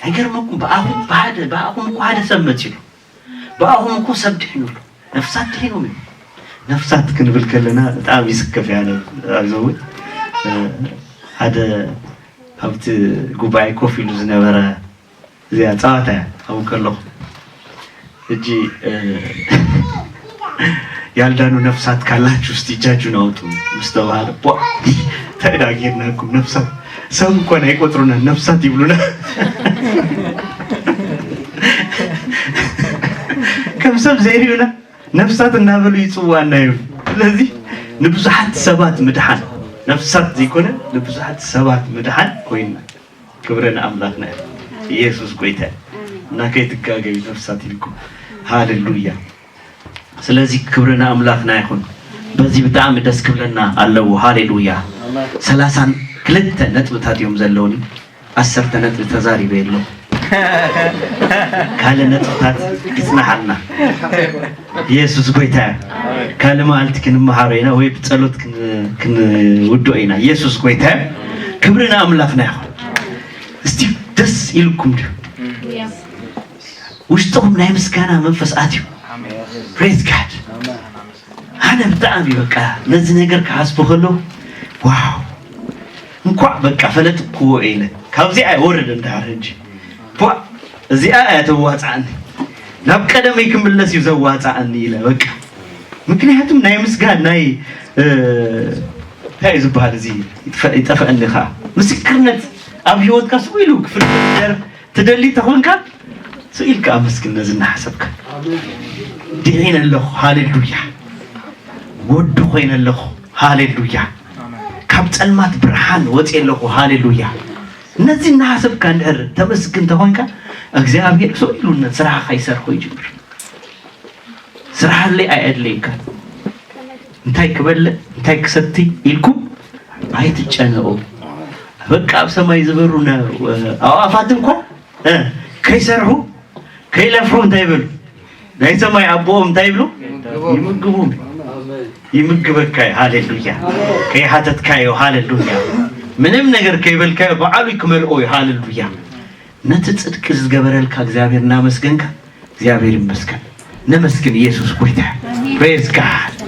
ኣይገርመኩም? ብኣኹም ብሓደ ብኣኹም እኮ ሓደ ሰብ መጺሉ ብኣኹም እኮ ሰብ ድሒኑ ኣሎ። ነፍሳት ድሒኖም እዮም። ነፍሳት ክንብል ከለና በጣም ይስከፍ ያለ ኣብዘው ሓደ ኣብቲ ጉባኤ ኮፍ ኢሉ ዝነበረ እዚኣ ጸዋታ እያ ኣብኡ ከለኹ ሕጂ ያልዳኑ ነፍሳት ካላችሁ እስቲ እጃችሁን አውጡ ምስ ተባለ እንታይ ዳ ጌርናኩም ነፍሳት ሰብ እንኳን ኣይቆጥሩና ነፍሳት ይብሉና ከም ሰብ ዘይሪዩና ነፍሳት እናበሉ ይጽዋና እዩ ስለዚ ንብዙሓት ሰባት ምድሓን ነፍሳት ዘይኮነ ንብዙሓት ሰባት ምድሓን ኮይና ክብረ ንኣምላኽና ኢየሱስ ጎይታ እና ከይትጋገዩ ነፍሳት ኢልኩም ሃሌሉያ ስለዚህ ክብረ ንኣምላኽና ይኹን በዚህ ብጣዕሚ ደስ ክብለና ኣለዎ ሃሌሉያ ሰላሳን ክልተ ነጥብታት እዮም ዘለውኒ ዓሰርተ ነጥቢ ተዛሪበ የሎ ካልእ ነጥብታት ይጽናሓልና ኢየሱስ ጎይታ ካልእ መዓልቲ ክንመሃሮ ኢና ወይ ብጸሎት ክንውድኦ ኢና ኢየሱስ ጎይታ ክብሪ ንኣምላኽና ይኹን እስቲ ደስ ኢልኩም ድዩ ውሽጥኹም ናይ ምስጋና መንፈስ ኣትዩ praise God ኣነ ብጣዕሚ በቃ ነዚ ነገር ክሓስቦ ከለኹ ዋው እንኳዕ በቃ ፈለጥክዎ ኢለ ካብዚኣ ይወርድ እንዳሃር እንጂ ቧ እዚኣ እያ ተዋፅኣኒ ናብ ቀደመይ ክምለስ እዩ ዘዋፅኣኒ ኢለ በቃ ምክንያቱም ናይ ምስጋን ናይ እንታይ እዩ ዝበሃል እዚ ይጠፍአኒ ከዓ ምስክርነት ኣብ ሂወትካ ስኡ ኢሉ ክፍደር ትደሊ ተኾንካ ስኢልካ ኣመስግን ነዚ እናሓሰብካ ድሒነ ኣለኹ ሃሌሉያ ወዲ ኮይነ ኣለኹ ሃሌሉያ ካብ ጸልማት ብርሃን ወፅየ ኣለኹ ሃሌሉያ ነዚ እናሓሰብካ እንድሕር ተመስግን ተኾንካ እግዚኣብሔር ስኡ ኢሉ ስራሕኻ ይሰርሖ ይጅምር ስራሕለይ ኣየድለየካ እንታይ ክበልዕ እንታይ ክሰቲ ኢልኩም ኣይትጨነቁ በቃ ኣብ ሰማይ ዝበሩ ኣዋፋት እንኳ ከይሰርሑ ከይለፍሑ እንታይ ይበሉ ናይ ሰማይ ኣቦኦም እንታይ ይብሉ ይምግቡ ይምግበካ እዩ። ሃሌሉያ። ከይሓተትካዮ፣ ሃሌሉያ። ምንም ነገር ከይበልካዮ፣ በዓሉ ክመልኦ እዩ። ሃሌሉያ። ነቲ ጽድቂ ዝገበረልካ እግዚኣብሔር እናመስገንካ፣ እግዚኣብሔር ይመስገን። ነመስግን ኢየሱስ ጎይታ። Praise God።